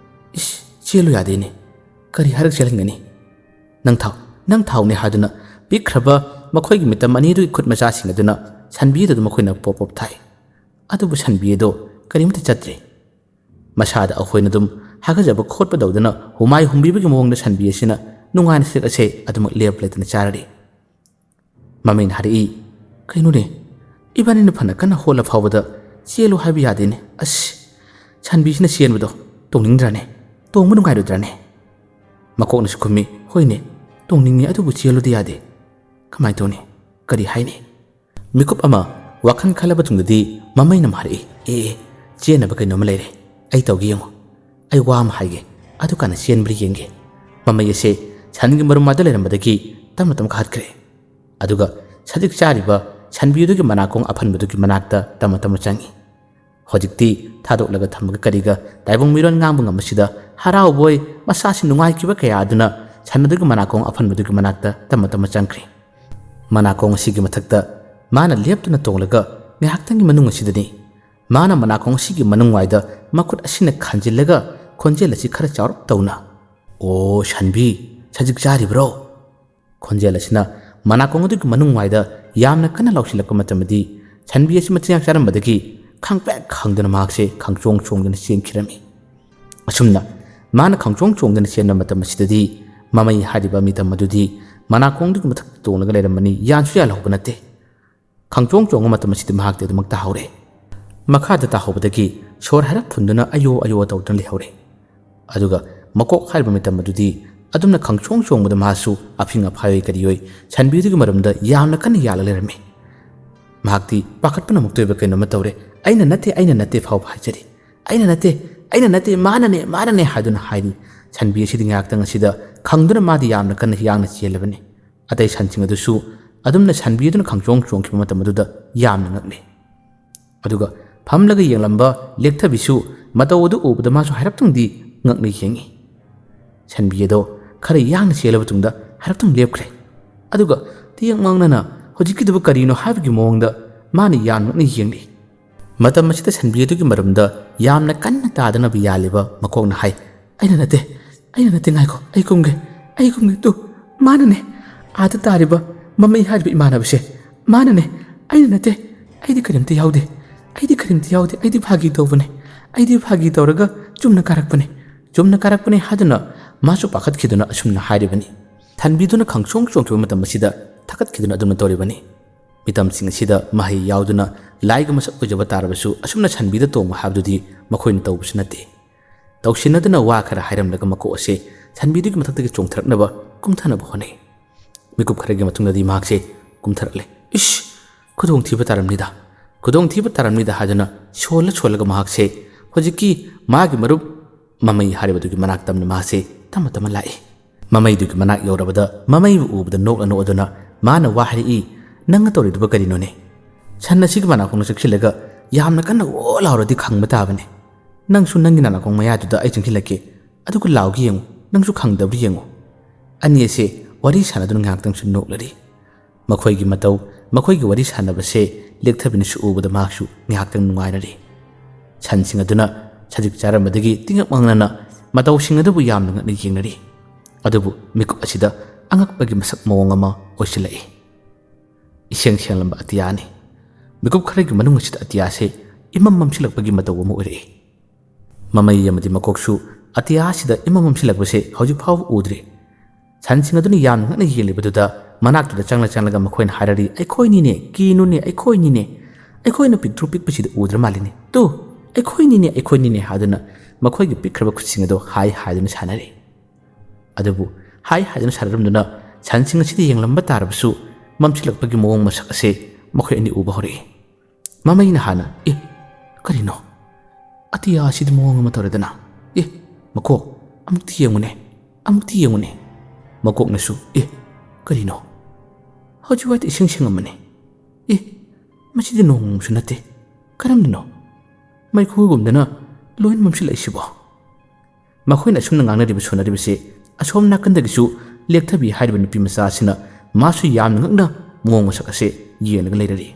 "ꯏꯁ, ꯆꯦꯜꯂꯨ ꯌꯥꯗꯦꯅꯦ, ꯀꯔꯤ ꯍꯥꯏꯔꯒ ꯆꯦꯜꯍꯟꯒꯅꯤ? ꯅꯪ ꯊꯥꯎ, ꯅꯪ ꯊꯥꯎꯅꯦ" ꯍꯥꯏꯗꯨꯅ ꯄꯤꯛꯈ꯭ꯔꯕ ꯃꯈꯣꯏꯒꯤ ꯃꯤꯇꯝ ꯑꯅꯤꯗꯨꯒꯤ ꯈꯨꯠ ꯃꯆꯥꯁꯤꯡ ꯑꯗꯨꯅ ꯁꯟꯕꯤꯗꯨꯗ ꯃꯈꯣꯏꯅ ꯄꯣꯞ ꯄꯣꯞ ꯊꯥꯏ꯫ ꯑꯗꯨꯕꯨ ꯁꯟꯕꯤ ꯑꯗꯣ ꯀꯔꯤꯃꯠꯇ ꯆꯠꯇ꯭ꯔꯦ꯫ ꯃꯁꯥꯗ ꯑꯩꯈꯣꯏꯅ ꯑꯗꯨꯝ ꯍꯥꯒꯠꯆꯕ ꯈꯣꯠꯄ ꯇꯧꯗꯅ ꯍꯨꯃꯥꯏ ꯍꯨꯝꯕꯤꯕꯒꯤ ꯃꯑꯣꯡꯗ ꯁꯟꯕꯤ ꯑꯁꯤꯅ ꯅꯨꯡꯉꯥꯏꯅ ꯁꯖꯤꯛ ꯑꯁꯦ ꯑꯗꯨꯃꯛ ꯂꯦꯞ ꯂꯩꯇꯅ ꯆꯥꯔꯔꯤ꯫ ꯃꯃꯩꯅ ꯍꯥꯏꯔꯛꯏ, "ꯀꯩꯅꯣꯅꯦ, ꯏꯕꯥꯅꯤꯅ ꯐꯅ ꯀꯟꯅ ꯍꯣꯠꯂ ꯐꯥꯎꯕꯗ ꯆꯦꯜꯂꯨ ꯍꯥꯏꯕ ꯌꯥꯗꯦꯅꯦ꯫ ꯑꯁ, ꯁꯟꯕꯤꯁꯤꯅ ꯆꯦꯟꯕꯗꯣ ꯇꯣꯡꯅꯤꯡꯗ꯭ꯔꯅꯦ? ꯇꯣꯡꯕ ꯅꯨꯡꯉꯥꯏꯔꯣꯏꯗ꯭ꯔꯅꯦ?" ꯃꯀꯣꯛꯅꯁꯨ ꯈꯨꯝꯃꯤ, "ꯍꯣꯏꯅꯦ, ꯇꯣꯡꯅꯤꯡꯉꯤ, ꯑꯗꯨꯕꯨ ꯆꯦꯜꯂꯨꯗꯤ ꯌꯥꯗꯦ꯫ ꯀꯃꯥꯏꯅ ꯇꯧꯅꯤ? ꯀꯔꯤ ꯍꯥꯏꯅꯤ?" ꯃꯤꯀꯨꯞ ꯑꯃ ꯋꯥꯈꯜ ꯈꯜꯂꯕ ꯇꯨꯡꯗꯗꯤ ꯃꯃꯩꯅ ꯑꯃ ꯍꯥꯏꯔꯛꯏ, "ꯑꯦ ꯑꯦ, ꯆꯦꯟꯅꯕ ꯀꯩꯅꯣꯝꯃ ꯂꯩꯔꯦ꯫ ꯑꯩ ꯇꯧꯒꯦ ꯌꯦꯡꯉꯨ꯫ ꯑꯩ ꯋꯥ ꯑꯃ ꯍꯥꯏꯒꯦ, ꯑꯗꯨ ꯀꯥꯟꯗ ꯆꯦꯟꯕ꯭ꯔꯥ ꯌꯦꯡꯒꯦ"꯫ ꯃꯃꯩ ꯑꯁꯦ ꯁꯟꯒꯤ ꯃꯔꯨꯝ ꯃꯥꯗ ꯂꯩꯔꯝꯕꯗꯒꯤ ꯇꯞꯅ ꯇꯞꯅ ꯀꯥꯈꯠꯈ꯭ꯔꯦ꯫ ꯑꯗꯨꯒ ꯁꯖꯤꯛ ꯆꯥꯔꯤꯕ ꯁꯟꯕꯤꯗꯨꯒꯤ ꯃꯅꯥꯀꯣꯡ ꯑꯐꯟꯕꯗꯨꯒꯤ ꯃꯅꯥꯛꯇ ꯇꯞꯅ ꯇꯞꯅ ꯆꯪꯉꯤ꯫ ꯍꯧꯖꯤꯛꯇꯤ ꯊꯥꯗꯣꯛꯂꯒ ꯊꯝꯕꯒ ꯀꯔꯤꯒ ꯇꯥꯏꯕꯪ ꯃꯤꯔꯣꯟ ꯉꯥꯡꯕ ꯉꯝꯕꯁꯤꯗ ꯍꯔꯥꯎꯕꯣꯏ, ꯃꯁꯥꯁꯤ ꯅꯨꯡꯉꯥꯏꯈꯤꯕ ꯀꯌꯥ ꯑꯗꯨꯅ ꯁꯟ ꯑꯗꯨꯒꯤ ꯃꯅꯥꯀꯣꯡ ꯑꯐꯟꯕꯗꯨꯒꯤ ꯃꯅꯥꯛꯇ ꯇꯞꯅ ꯇꯞꯅ ꯆꯪꯈ꯭ꯔꯦ꯫ ꯃꯅꯥꯀꯣꯡ ꯑꯁꯤꯒꯤ ꯃꯊꯛꯇ ꯃꯥꯅ ꯂꯦꯞꯇꯨꯅ ꯇꯣꯡꯂꯒ ꯉꯥꯏꯍꯥꯛꯇꯪꯒꯤ ꯃꯅꯨꯡ ꯑꯁꯤꯗꯅꯤ ꯃꯥꯅ ꯃꯅꯥꯀꯣꯡ ꯑꯁꯤꯒꯤ ꯃꯅꯨꯡ ꯋꯥꯏꯗ ꯃꯈꯨꯠ ꯑꯁꯤꯅ ꯈꯟꯖꯤꯜꯂꯒ ꯈꯣꯟꯖꯦꯜ ꯑꯁꯤ ꯈꯔ ꯆꯥꯎꯔꯞ ꯇꯧꯅ, "ꯑꯣ ꯁꯟꯕꯤ, ꯁꯖꯤꯛ ꯆꯥꯔꯤꯕ꯭ꯔꯣ?" ꯈꯣꯟꯖꯦꯜ ꯑꯁꯤꯅ ꯃꯅꯥꯀꯣꯡ ꯑꯗꯨꯒꯤ ꯃꯅꯨꯡ ꯋꯥꯏꯗ ꯌꯥꯝꯅ ꯀꯟꯅ ꯂꯥꯎꯁꯤꯜꯂꯛꯄ ꯃꯇꯝꯗꯗꯤ ꯁꯟꯕꯤ ꯑꯁꯤ ꯃꯆꯤꯟꯖꯥꯛ ꯆꯥꯔꯝꯕꯗꯒꯤ ꯈꯪꯄ꯭ꯔꯦꯛ ꯈꯪꯗꯨꯅ ꯃꯍꯥꯛꯁꯦ ꯈꯪꯆꯣꯡ ꯆꯣꯡꯗꯨꯅ ꯆꯦꯟꯈꯤꯔꯝꯃꯤ꯫ ꯑꯁꯨꯝꯅ ꯃꯥꯅ ꯈꯪꯆꯣꯡ ꯆꯣꯡꯗꯨꯅ ꯆꯦꯟꯕ ꯃꯇꯝ ꯑꯁꯤꯗꯗꯤ ꯃꯃꯩ ꯍꯥꯏꯔꯤꯕ ꯃꯤꯇꯝ ꯑꯗꯨꯗꯤ ꯃꯅꯥꯀꯣꯡꯗꯨꯒꯤ ꯃꯊꯛꯇ ꯇꯣꯡꯂꯒ ꯂꯩꯔꯝꯕꯅꯤ, ꯌꯥꯟꯁꯨ ꯌꯥꯜꯍꯧꯕ ꯅꯠꯇꯦ꯫ ꯈꯪꯆꯣꯡ ꯆꯣꯡꯕ ꯃꯇꯝ ꯑꯁꯤꯗ ꯃꯍꯥꯛꯇꯤ ꯑꯗꯨꯃꯛ ꯇꯥꯍꯧꯔꯦ꯫ ꯃꯈꯥꯗ ꯇꯥꯍꯧꯕꯗꯒꯤ ꯁꯣꯔ ꯍꯥꯏꯔꯞ ꯐꯨꯟꯗꯨꯅ ꯑꯌꯣ ꯑꯌꯣ ꯇꯧꯗꯨꯅ ꯂꯩꯍꯧꯔꯦ꯫ ꯑꯗꯨꯒ ꯃꯀꯣꯛ ꯍꯥꯏꯔꯤꯕ ꯃꯤꯇꯝ ꯑꯗꯨꯗꯤ ꯑꯗꯨꯝꯅ ꯈꯪꯆꯣꯡ ꯆꯣꯡꯕꯗ ꯃꯥꯁꯨ ꯑꯐꯤꯡ ꯑꯐꯥꯏ ꯀꯔꯤ ꯑꯣꯏ ꯁꯟꯕꯤꯗꯨꯒꯤ ꯃꯔꯝꯗ ꯌꯥꯝꯅ ꯀꯟꯅ ꯌꯥꯜꯂ ꯂꯩꯔꯝꯃꯤ꯫ ꯃꯍꯥꯛꯇꯤ ꯄꯥꯈꯠꯄꯅ ꯃꯨꯛꯇꯣꯏꯕ ꯀꯩꯅꯣꯝꯃ ꯇꯧꯔꯦ꯫ "ꯑꯩꯅ ꯅꯠꯇꯦ, ꯑꯩꯅ ꯅꯠꯇꯦ" ꯐꯥꯎꯕ ꯍꯥꯏꯖꯔꯤ꯫ "ꯑꯩꯅ ꯅꯠꯇꯦ, ꯑꯩꯅ ꯅꯠꯇꯦ, ꯃꯥꯅꯅꯦ, ꯃꯥꯅꯅꯦ" ꯍꯥꯏꯗꯨꯅ ꯍꯥꯏꯔꯤ꯫ ꯁꯟꯕꯤ ꯑꯁꯤꯗꯤ ꯉꯥꯏꯍꯥꯛꯇꯪ ꯑꯁꯤꯗ ꯈꯪꯗꯨꯅ ꯃꯥꯗꯤ ꯌꯥꯝꯅ ꯀꯟꯅ ꯌꯥꯡꯅ ꯆꯦꯜꯂꯕꯅꯤ꯫ ꯑꯇꯩ ꯁꯟꯁꯤꯡ ꯑꯗꯨꯁꯨ ꯑꯗꯨꯝꯅ ꯁꯟꯕꯤ ꯑꯗꯨꯅ ꯈꯪꯆꯣꯡ ꯆꯣꯡꯈꯤꯕ ꯃꯇꯝ ꯑꯗꯨꯗ ꯌꯥꯝꯅ ꯉꯛꯂꯤ꯫ ꯑꯗꯨꯒ ꯐꯝꯂꯒ ꯌꯦꯡꯂꯝꯕ ꯂꯦꯛꯊꯕꯤꯁꯨ ꯃꯇꯧ ꯑꯗꯨ ꯎꯕꯗ ꯃꯥꯁꯨ ꯍꯥꯏꯔꯞꯇꯪꯗꯤ ꯉꯛꯅ ꯌꯦꯡꯉꯤ꯫ ꯁꯟꯕꯤ ꯑꯗꯣ ꯈꯔ ꯌꯥꯡꯅ ꯆꯦꯜꯂꯕ ꯇꯨꯡꯗ ꯍꯥꯏꯔꯞꯇꯪ ꯂꯦꯞꯈ꯭ꯔꯦ꯫ ꯑꯗꯨꯒ ꯇꯤꯌꯦꯛ ꯃꯥꯡꯅꯅ ꯍꯧꯖꯤꯛꯀꯤꯗꯨꯕꯨ ꯀꯔꯤꯅꯣ ꯍꯥꯏꯕꯒꯤ ꯃꯑꯣꯡꯗ ꯃꯥꯅ ꯌꯥꯝ ꯉꯛꯅ ꯌꯦꯡꯂꯤ꯫ ꯃꯇꯝ ꯑꯁꯤꯗ ꯁꯟꯕꯤ ꯑꯗꯨꯒꯤ ꯃꯔꯨꯝꯗ ꯌꯥꯝꯅ ꯀꯟꯅ ꯇꯥꯗꯅꯕ ꯌꯥꯜꯂꯤꯕ ꯃꯀꯣꯛꯅ ꯍꯥꯏ, "ꯑꯩꯅ ꯅꯠꯇꯦ, ꯑꯩꯅ ꯅꯠꯇꯦ, ꯉꯥꯏꯈꯣ, ꯑꯩ ꯀꯨꯝꯒꯦ, ꯑꯩ ꯀꯨꯝꯒꯦ꯫ ꯇꯨ, ꯃꯥꯅꯅꯦ, ꯑꯥꯗ ꯇꯥꯔꯤꯕ ꯃꯃꯩ ꯍꯥꯏꯔꯤꯕ ꯏꯃꯥꯟꯅꯕꯁꯦ, ꯃꯥꯅꯅꯦ, ꯑꯩꯅ ꯅꯠꯇꯦ, ꯑꯩꯗꯤ ꯀꯔꯤꯝꯇ ꯌꯥꯎꯗꯦ, ꯑꯩꯗꯤ ꯀꯔꯤꯝꯇ ꯌꯥꯎꯗꯦ, ꯑꯩꯗꯤ ꯐꯥꯒꯤ ꯇꯧꯕꯅꯦ, ꯑꯩꯗꯤ ꯐꯥꯒꯤ ꯇꯧꯔꯒ ꯆꯨꯝꯅ ꯀꯥꯔꯛꯄꯅꯦ, ꯆꯨꯝꯅ ꯀꯥꯔꯛꯄꯅꯦ" ꯍꯥꯏꯗꯨꯅ ꯃꯥꯁꯨ ꯄꯥꯈꯠꯈꯤꯗꯨꯅ ꯑꯁꯨꯝꯅ ꯍꯥꯏꯔꯤꯕꯅꯤ꯫ ꯁꯟꯕꯤꯗꯨꯅ ꯈꯪꯆꯣꯡ ꯆꯣꯡꯈꯤꯕ ꯃꯇꯝ ꯑꯁꯤꯗ ꯊꯛꯀꯠꯈꯤꯗꯨꯅ ꯑꯗꯨꯝꯅ ꯇꯧꯔꯤꯕꯅꯤ꯫ ꯃꯤꯇꯝꯁꯤꯡ ꯑꯁꯤꯗ ꯃꯍꯩ ꯌꯥꯎꯗꯨꯅ ꯂꯥꯏꯒ ꯃꯁꯛ ꯑꯣꯏꯖꯕ ꯇꯥꯔꯕꯁꯨ ꯑꯁꯨꯝꯅ ꯁꯟꯕꯤꯗ ꯇꯣꯡꯕ ꯍꯥꯏꯕꯗꯨꯗꯤ ꯃꯈꯣꯏꯅ ꯇꯧꯕꯁꯨ ꯅꯠꯇꯦ꯫ ꯇꯧꯁꯤꯟꯅꯗꯨꯅ ꯋꯥ ꯈꯔ ꯍꯥꯏꯔꯝꯂꯒ ꯃꯀꯣꯛ ꯑꯁꯦ ꯁꯟꯕꯤꯗꯨꯒꯤ ꯃꯊꯛꯇꯒꯤ ꯆꯣꯡꯊꯔꯛꯅꯕ ꯀꯨꯝꯊꯅꯕ ꯍꯣꯠꯅꯩ꯫ ꯃꯤꯀꯨꯞ ꯈꯔꯒꯤ ꯃꯇꯨꯡꯗꯗꯤ ꯃꯍꯥꯛꯁꯦ ꯀꯨꯝꯊꯔꯛꯂꯦ꯫ "ꯏꯁ! ꯈꯨꯗꯣꯡꯊꯤꯕ ꯇꯥꯔꯝꯅꯤꯗ, ꯈꯨꯗꯣꯡꯊꯤꯕ ꯇꯥꯔꯝꯅꯤꯗ" ꯍꯥꯏꯗꯨꯅ ꯁꯣꯜꯂ ꯁꯣꯜꯂꯒ ꯃꯍꯥꯛꯁꯦ ꯍꯧꯖꯤꯛꯀꯤ ꯃꯥꯒꯤ ꯃꯔꯨꯞ ꯃꯃꯩ ꯍꯥꯏꯔꯤꯕꯗꯨꯒꯤ ꯃꯅꯥꯛ ꯇꯝꯅ ꯃꯍꯥꯛꯁꯦ ꯇꯞꯅ ꯇꯞꯅ ꯂꯥꯛꯏ꯫ ꯃꯃꯩꯗꯨꯒꯤ ꯃꯅꯥꯛ ꯌꯧꯔꯕꯗ ꯃꯃꯩꯕꯨ ꯎꯕꯗ ꯅꯣꯛꯂ ꯅꯣꯛꯑꯗꯨꯅ ꯃꯥꯅ ꯋꯥ ꯍꯥꯏꯔꯛꯏ, "ꯅꯪꯅ ꯇꯧꯔꯤꯗꯨꯕꯨ ꯀꯔꯤꯅꯣꯅꯦ? ꯁꯟ ꯑꯁꯤꯒꯤ ꯃꯅꯥꯀꯣꯡꯗ ꯆꯪꯁꯤꯜꯂꯒ ꯌꯥꯝꯅ ꯀꯟꯅ ꯑꯣ ꯂꯥꯎꯔꯗꯤ ꯈꯪꯕ ꯇꯥꯕꯅꯦ꯫ ꯅꯪꯁꯨ ꯅꯪꯒꯤ ꯅꯅꯥꯀꯣꯡ ꯃꯌꯥꯗꯨꯗ ꯑꯩ ꯆꯪꯁꯤꯜꯂꯛꯀꯦ, ꯑꯗꯨꯒ ꯂꯥꯎꯒꯦ ꯌꯦꯡꯉꯨ, ꯅꯪꯁꯨ ꯈꯪꯗꯕ꯭ꯔꯥ ꯌꯦꯡꯉꯨ"꯫ ꯑꯅꯤ ꯑꯁꯦ ꯋꯥꯔꯤ ꯁꯥꯟꯅꯗꯨꯅ ꯉꯥꯏꯍꯥꯛꯇꯪꯁꯨ ꯅꯣꯛꯂꯔꯤ꯫ ꯃꯈꯣꯏꯒꯤ ꯃꯇꯧ, ꯃꯈꯣꯏꯒꯤ ꯋꯥꯔꯤ ꯁꯥꯟꯅꯕꯁꯦ ꯂꯦꯛꯊꯕꯤꯅꯁꯨ ꯎꯕꯗ ꯃꯍꯥꯛꯁꯨ ꯉꯥꯏꯍꯥꯛꯇꯪ ꯅꯨꯡꯉꯥꯏꯔꯔꯤ꯫ ꯁꯟꯁꯤꯡ ꯑꯗꯨꯅ ꯁꯖꯤꯛ ꯆꯥꯔꯝꯕꯗꯒꯤ ꯇꯤꯡꯉꯛ ꯃꯥꯡꯅꯅ ꯃꯇꯧꯁꯤꯡ ꯑꯗꯨꯕꯨ ꯌꯥꯝꯅ ꯉꯛꯅ ꯌꯦꯡꯅꯔꯤ꯫ ꯑꯗꯨꯕꯨ ꯃꯤꯀꯨꯞ ꯑꯁꯤꯗ ꯑꯉꯛꯄꯒꯤ ꯃꯁꯛ ꯃꯑꯣꯡ ꯑꯃ ꯑꯣꯏꯁꯤꯜꯂꯛꯏ꯫ ꯏꯁꯦꯡ ꯁꯦꯡꯂꯝꯕ ꯑꯇꯤꯌꯥꯅꯤ꯫ ꯃꯤꯀꯨꯞ ꯈꯔꯒꯤ ꯃꯅꯨꯡ ꯑꯁꯤꯗ ꯑꯇꯤꯌꯥꯁꯦ ꯏꯃꯝ ꯃꯝꯁꯤꯜꯂꯛꯄꯒꯤ ꯃꯇꯧ ꯑꯃ ꯑꯣꯏꯔꯛꯏ꯫ ꯃꯃꯩ ꯑꯃꯗꯤ ꯃꯀꯣꯛꯁꯨ ꯑꯇꯤꯌꯥ ꯑꯁꯤꯗ ꯏꯃꯝ ꯃꯝꯁꯤꯜꯂꯛꯄꯁꯦ ꯍꯧꯖꯤꯛ ꯐꯥꯎꯕ ꯎꯗ꯭ꯔꯤ꯫ ꯁꯟꯁꯤꯡ ꯑꯗꯨꯅ ꯌꯥꯝꯅ ꯉꯛꯅ ꯌꯦꯡꯂꯤꯕꯗꯨꯗ ꯃꯅꯥꯛꯇꯨꯗ ꯆꯪꯂ ꯆꯪꯂꯒ ꯃꯈꯣꯏꯅ ꯍꯥꯏꯔꯔꯤ, "ꯑꯩꯈꯣꯏꯅꯤꯅꯦ, ꯀꯤꯅꯨꯅꯦ, ꯑꯩꯈꯣꯏꯅꯤꯅꯦ꯫ ꯑꯩꯈꯣꯏꯅ ꯄꯤꯛꯇ꯭ꯔꯨ ꯄꯤꯛꯄꯁꯤꯗ ꯎꯗ꯭ꯔ ꯃꯥꯜꯂꯤꯅꯦ꯫ ꯇꯨ, ꯑꯩꯈꯣꯏꯅꯤꯅꯦ, ꯑꯩꯈꯣꯏꯅꯤꯅꯦ" ꯍꯥꯏꯗꯨꯅ ꯃꯈꯣꯏꯒꯤ ꯄꯤꯛꯈ꯭ꯔꯕ ꯈꯨꯠꯁꯤꯡ ꯑꯗꯨ ꯍꯥꯏ ꯍꯥꯏꯗꯨꯅ ꯁꯥꯟꯅꯔꯤ꯫ ꯑꯗꯨꯕꯨ ꯍꯥꯏ ꯍꯥꯏꯗꯨꯅ ꯁꯥꯟꯅꯔꯝꯗꯨꯅ ꯁꯟꯁꯤꯡ ꯑꯁꯤꯗ ꯌꯦꯡꯂꯝꯕ ꯇꯥꯔꯕꯁꯨ, ꯃꯝꯁꯤꯜꯂꯛꯄꯒꯤ ꯃꯑꯣꯡ ꯃꯁꯛ ꯑꯁꯦ ꯃꯈꯣꯏ ꯑꯅꯤ ꯎꯕ ꯍꯧꯔꯛꯏ꯫ ꯃꯃꯩꯅ ꯍꯥꯟꯅ, "ꯑꯦ, ꯀꯔꯤꯅꯣ? ꯑꯇꯤꯌꯥ ꯑꯁꯤꯗꯤ ꯃꯑꯣꯡ ꯑꯃ ꯇꯧꯔꯦꯗꯅ꯫ ꯑꯦ, ꯃꯀꯣꯛ, ꯑꯃꯨꯛꯇꯤ ꯌꯦꯡꯉꯨꯅꯦ, ꯑꯃꯨꯛꯇꯤ ꯌꯦꯡꯉꯨꯅꯦ"꯫ ꯃꯀꯣꯛꯅꯁꯨ, "ꯑꯦ, ꯀꯔꯤꯅꯣ? ꯍꯧꯖꯤꯛ ꯋꯥꯏꯗ ꯏꯁꯤꯡ ꯁꯦꯡꯉꯝꯕꯅꯤ꯫ ꯑꯦ, ꯃꯁꯤꯗꯤ ꯅꯣꯡꯃꯪꯕꯁꯨ ꯅꯠꯇꯦ꯫ ꯀꯔꯝꯅꯅꯣ? ꯃꯩꯈꯨꯒꯨꯝꯗꯅ ꯂꯣꯏꯅ ꯃꯝꯁꯤꯜꯂꯛꯏꯁꯤꯕꯣ?" ꯃꯈꯣꯏꯅ ꯑꯁꯨꯝꯅ ꯉꯥꯡꯅꯔꯤꯕ ꯁꯣꯟꯅꯔꯤꯕꯁꯤ ꯑꯁꯣꯝ ꯅꯥꯀꯟꯗꯒꯤꯁꯨ ꯂꯦꯛꯊꯕꯤ ꯍꯥꯏꯔꯤꯕ ꯅꯨꯄꯤ ꯃꯆꯥ ꯑꯁꯤꯅ ꯃꯥꯁꯨ ꯌꯥꯝꯅ ꯉꯛꯅ ꯃꯑꯣꯡ ꯃꯁꯛ ꯑꯁꯦ ꯌꯦꯡꯂꯒ ꯂꯩꯔꯔꯤ꯫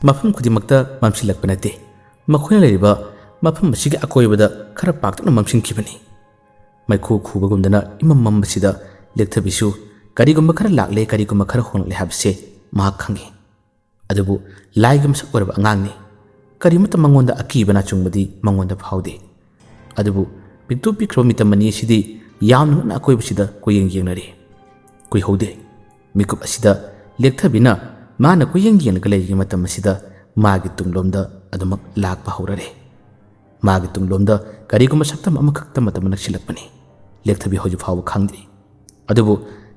ꯃꯐꯝ ꯈꯨꯗꯤꯡꯃꯛꯇ ꯃꯝꯁꯤꯜꯂꯛꯄ ꯅꯠꯇꯦ꯫ ꯃꯈꯣꯏꯅ ꯂꯩꯔꯤꯕ ꯃꯐꯝ ꯑꯁꯤꯒꯤ ꯑꯀꯣꯏꯕꯗ ꯈꯔ ꯄꯥꯛꯇꯛꯅ ꯃꯝꯁꯤꯟꯈꯤꯕꯅꯤ꯫ ꯃꯩꯈꯨ ꯈꯨꯕꯒꯨꯝꯗꯅ ꯏꯃꯝ ꯃꯝꯕꯁꯤꯗ ꯂꯦꯛꯊꯕꯤꯁꯨ ꯀꯔꯤꯒꯨꯝꯕ ꯈꯔ ꯂꯥꯛꯂꯦ, ꯀꯔꯤꯒꯨꯝꯕ ꯈꯔ ꯍꯣꯡꯂꯛꯂꯦ ꯍꯥꯏꯕꯁꯦ ꯃꯍꯥꯛ ꯈꯪꯏ꯫ ꯑꯗꯨꯕꯨ ꯂꯥꯏꯒꯤ ꯃꯁꯛ ꯑꯣꯏꯔꯕ ꯑꯉꯥꯡꯅꯤ꯫ ꯀꯔꯤꯃꯠꯇ ꯃꯉꯣꯟꯗ ꯑꯀꯤꯕ ꯅꯥꯆꯨꯡꯕꯗꯤ ꯃꯉꯣꯟꯗ ꯐꯥꯎꯗꯦ꯫ ꯑꯗꯨꯕꯨ ꯄꯤꯛꯇꯨ ꯄꯤꯛꯈ꯭ꯔꯕ ꯃꯤꯇꯝ ꯑꯅꯤ ꯑꯁꯤꯗꯤ ꯌꯥꯝꯅ ꯉꯛꯅ ꯑꯀꯣꯏꯕꯁꯤꯗ ꯀꯣꯏꯌꯦꯡ ꯌꯦꯡꯅꯔꯤ꯫ ꯀꯨꯏꯍꯧꯗꯦ꯫ ꯃꯤꯀꯨꯞ ꯑꯁꯤꯗ ꯂꯦꯛꯊꯕꯤꯅ ꯃꯥꯅ ꯀꯣꯏꯌꯦꯡ ꯌꯦꯡꯂꯒ ꯂꯩꯔꯤꯉꯩ ꯃꯇꯝ ꯑꯁꯤꯗ ꯃꯥꯒꯤ ꯇꯨꯡꯂꯣꯝꯗ ꯑꯗꯨꯃꯛ ꯂꯥꯛꯄ ꯍꯧꯔꯔꯦ꯫ ꯃꯥꯒꯤ ꯇꯨꯡꯂꯣꯝꯗ ꯀꯔꯤꯒꯨꯝꯕ ꯁꯛꯇꯝ ꯑꯃꯈꯛ ꯇꯞꯅ ꯇꯞꯅ ꯅꯛꯁꯤꯜꯂꯛꯄꯅꯤ꯫ ꯂꯦꯛꯊꯕꯤ ꯍꯧꯖꯤꯛ ꯐꯥꯎꯕ ꯈꯪꯗ꯭ꯔꯤ꯫ ꯑꯗꯨꯕꯨ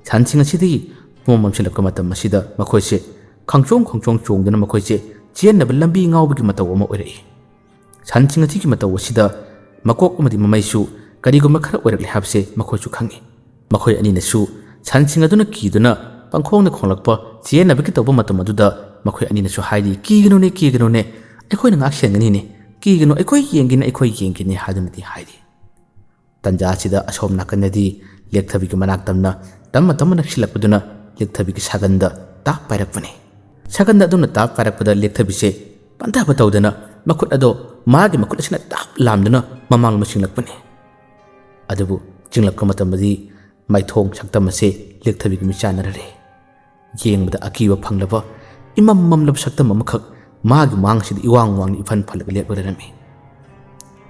ꯁꯟꯁꯤꯡ ꯑꯁꯤꯗꯒꯤ ꯄꯨꯝꯃꯝ ꯃꯝꯁꯤꯜꯂꯛꯄ ꯃꯇꯝ ꯑꯁꯤꯗ ꯃꯈꯣꯏꯁꯦ ꯈꯪꯆꯣꯡ ꯈꯣꯡꯆꯣꯡ ꯆꯣꯡꯗꯨꯅ ꯃꯈꯣꯏꯁꯦ ꯆꯦꯟꯅꯕ ꯂꯝꯕꯤ ꯉꯥꯎꯕꯒꯤ ꯃꯇꯧ ꯑꯃ ꯑꯣꯏꯔꯛꯏ꯫ ꯁꯟꯁꯤꯡ ꯑꯁꯤꯒꯤ ꯃꯇꯧ ꯑꯁꯤꯗ ꯃꯀꯣꯛ ꯑꯃꯗꯤ ꯃꯃꯩꯁꯨ ꯀꯔꯤꯒꯨꯝꯕ ꯈꯔ ꯑꯣꯏꯔꯛꯂꯦ ꯍꯥꯏꯕꯁꯦ ꯃꯈꯣꯏꯁꯨ ꯈꯪꯏ꯫ ꯃꯈꯣꯏ ꯑꯅꯤꯅꯁꯨ ꯁꯟꯁꯤꯡ ꯑꯗꯨꯅ ꯀꯤꯗꯨꯅ ꯄꯪꯈꯣꯡꯗ ꯈꯣꯡꯂꯛꯄ ꯆꯦꯟꯅꯕꯒꯤ ꯇꯧꯕ ꯃꯇꯝ ꯑꯗꯨꯗ ꯃꯈꯣꯏ ꯑꯅꯤꯅꯁꯨ ꯍꯥꯏꯔꯤ, "ꯀꯤꯒꯅꯨꯅꯦ, ꯀꯤꯒꯅꯨꯅꯦ, ꯑꯩꯈꯣꯏꯅ ꯉꯥꯛ ꯁꯦꯟꯒꯅꯤꯅꯦ, ꯀꯤꯒꯅꯨ, ꯑꯩꯈꯣꯏ ꯌꯦꯡꯒꯦꯅꯦ, ꯑꯩꯈꯣꯏ ꯌꯦꯡꯒꯦꯅꯦ" ꯍꯥꯏꯗꯨꯅꯗꯤ ꯍꯥꯏꯔꯤ꯫ ꯇꯟꯖꯥ ꯑꯁꯤꯗ ꯑꯁꯣꯝ ꯅꯥꯀꯟꯗꯗꯤ ꯂꯦꯛꯊꯕꯤꯒꯤ ꯃꯅꯥꯛ ꯇꯝꯅ ꯇꯞꯅ ꯇꯞꯅ ꯅꯛꯁꯤꯜꯂꯛꯄꯗꯨꯅ ꯂꯦꯛꯊꯕꯤꯒꯤ ꯁꯥꯒꯟꯗ ꯇꯥꯞ ꯄꯥꯏꯔꯛꯄꯅꯤ꯫ ꯁꯥꯒꯟꯗ ꯑꯗꯨꯝꯅ ꯇꯥꯞ ꯄꯥꯏꯔꯛꯄꯗ ꯂꯦꯛꯊꯕꯤꯁꯦ ꯄꯟꯊꯕ ꯇꯧꯗꯅ ꯃꯈꯨꯠ ꯑꯗꯣ ꯃꯥꯒꯤ ꯃꯈꯨꯠ ꯑꯁꯤꯅ ꯇꯥꯞ ꯂꯥꯝꯗꯨꯅ ꯃꯃꯥꯡꯂꯣꯝꯗ ꯆꯤꯡꯂꯛꯄꯅꯤ꯫ ꯑꯗꯨꯕꯨ ꯆꯤꯡꯂꯛꯄ ꯃꯇꯝꯗꯗꯤ ꯃꯥꯏꯊꯣꯡ ꯁꯛꯇꯝ ꯑꯁꯦ ꯂꯦꯛꯊꯕꯤꯒ ꯃꯤꯆꯥꯟꯅꯔꯔꯦ꯫ ꯌꯦꯡꯕꯗ ꯑꯀꯤꯕ ꯐꯪꯂꯕ ꯏꯃꯝ ꯃꯝꯂꯕ ꯁꯛꯇꯝ ꯑꯃꯈꯛ ꯃꯥꯒꯤ ꯃꯥꯡꯁꯤꯗ ꯏꯋꯥꯡ ꯋꯥꯡꯅ ꯏꯐꯟ ꯐꯜꯂꯒ ꯂꯦꯞꯂꯒ ꯂꯩꯔꯝꯃꯤ꯫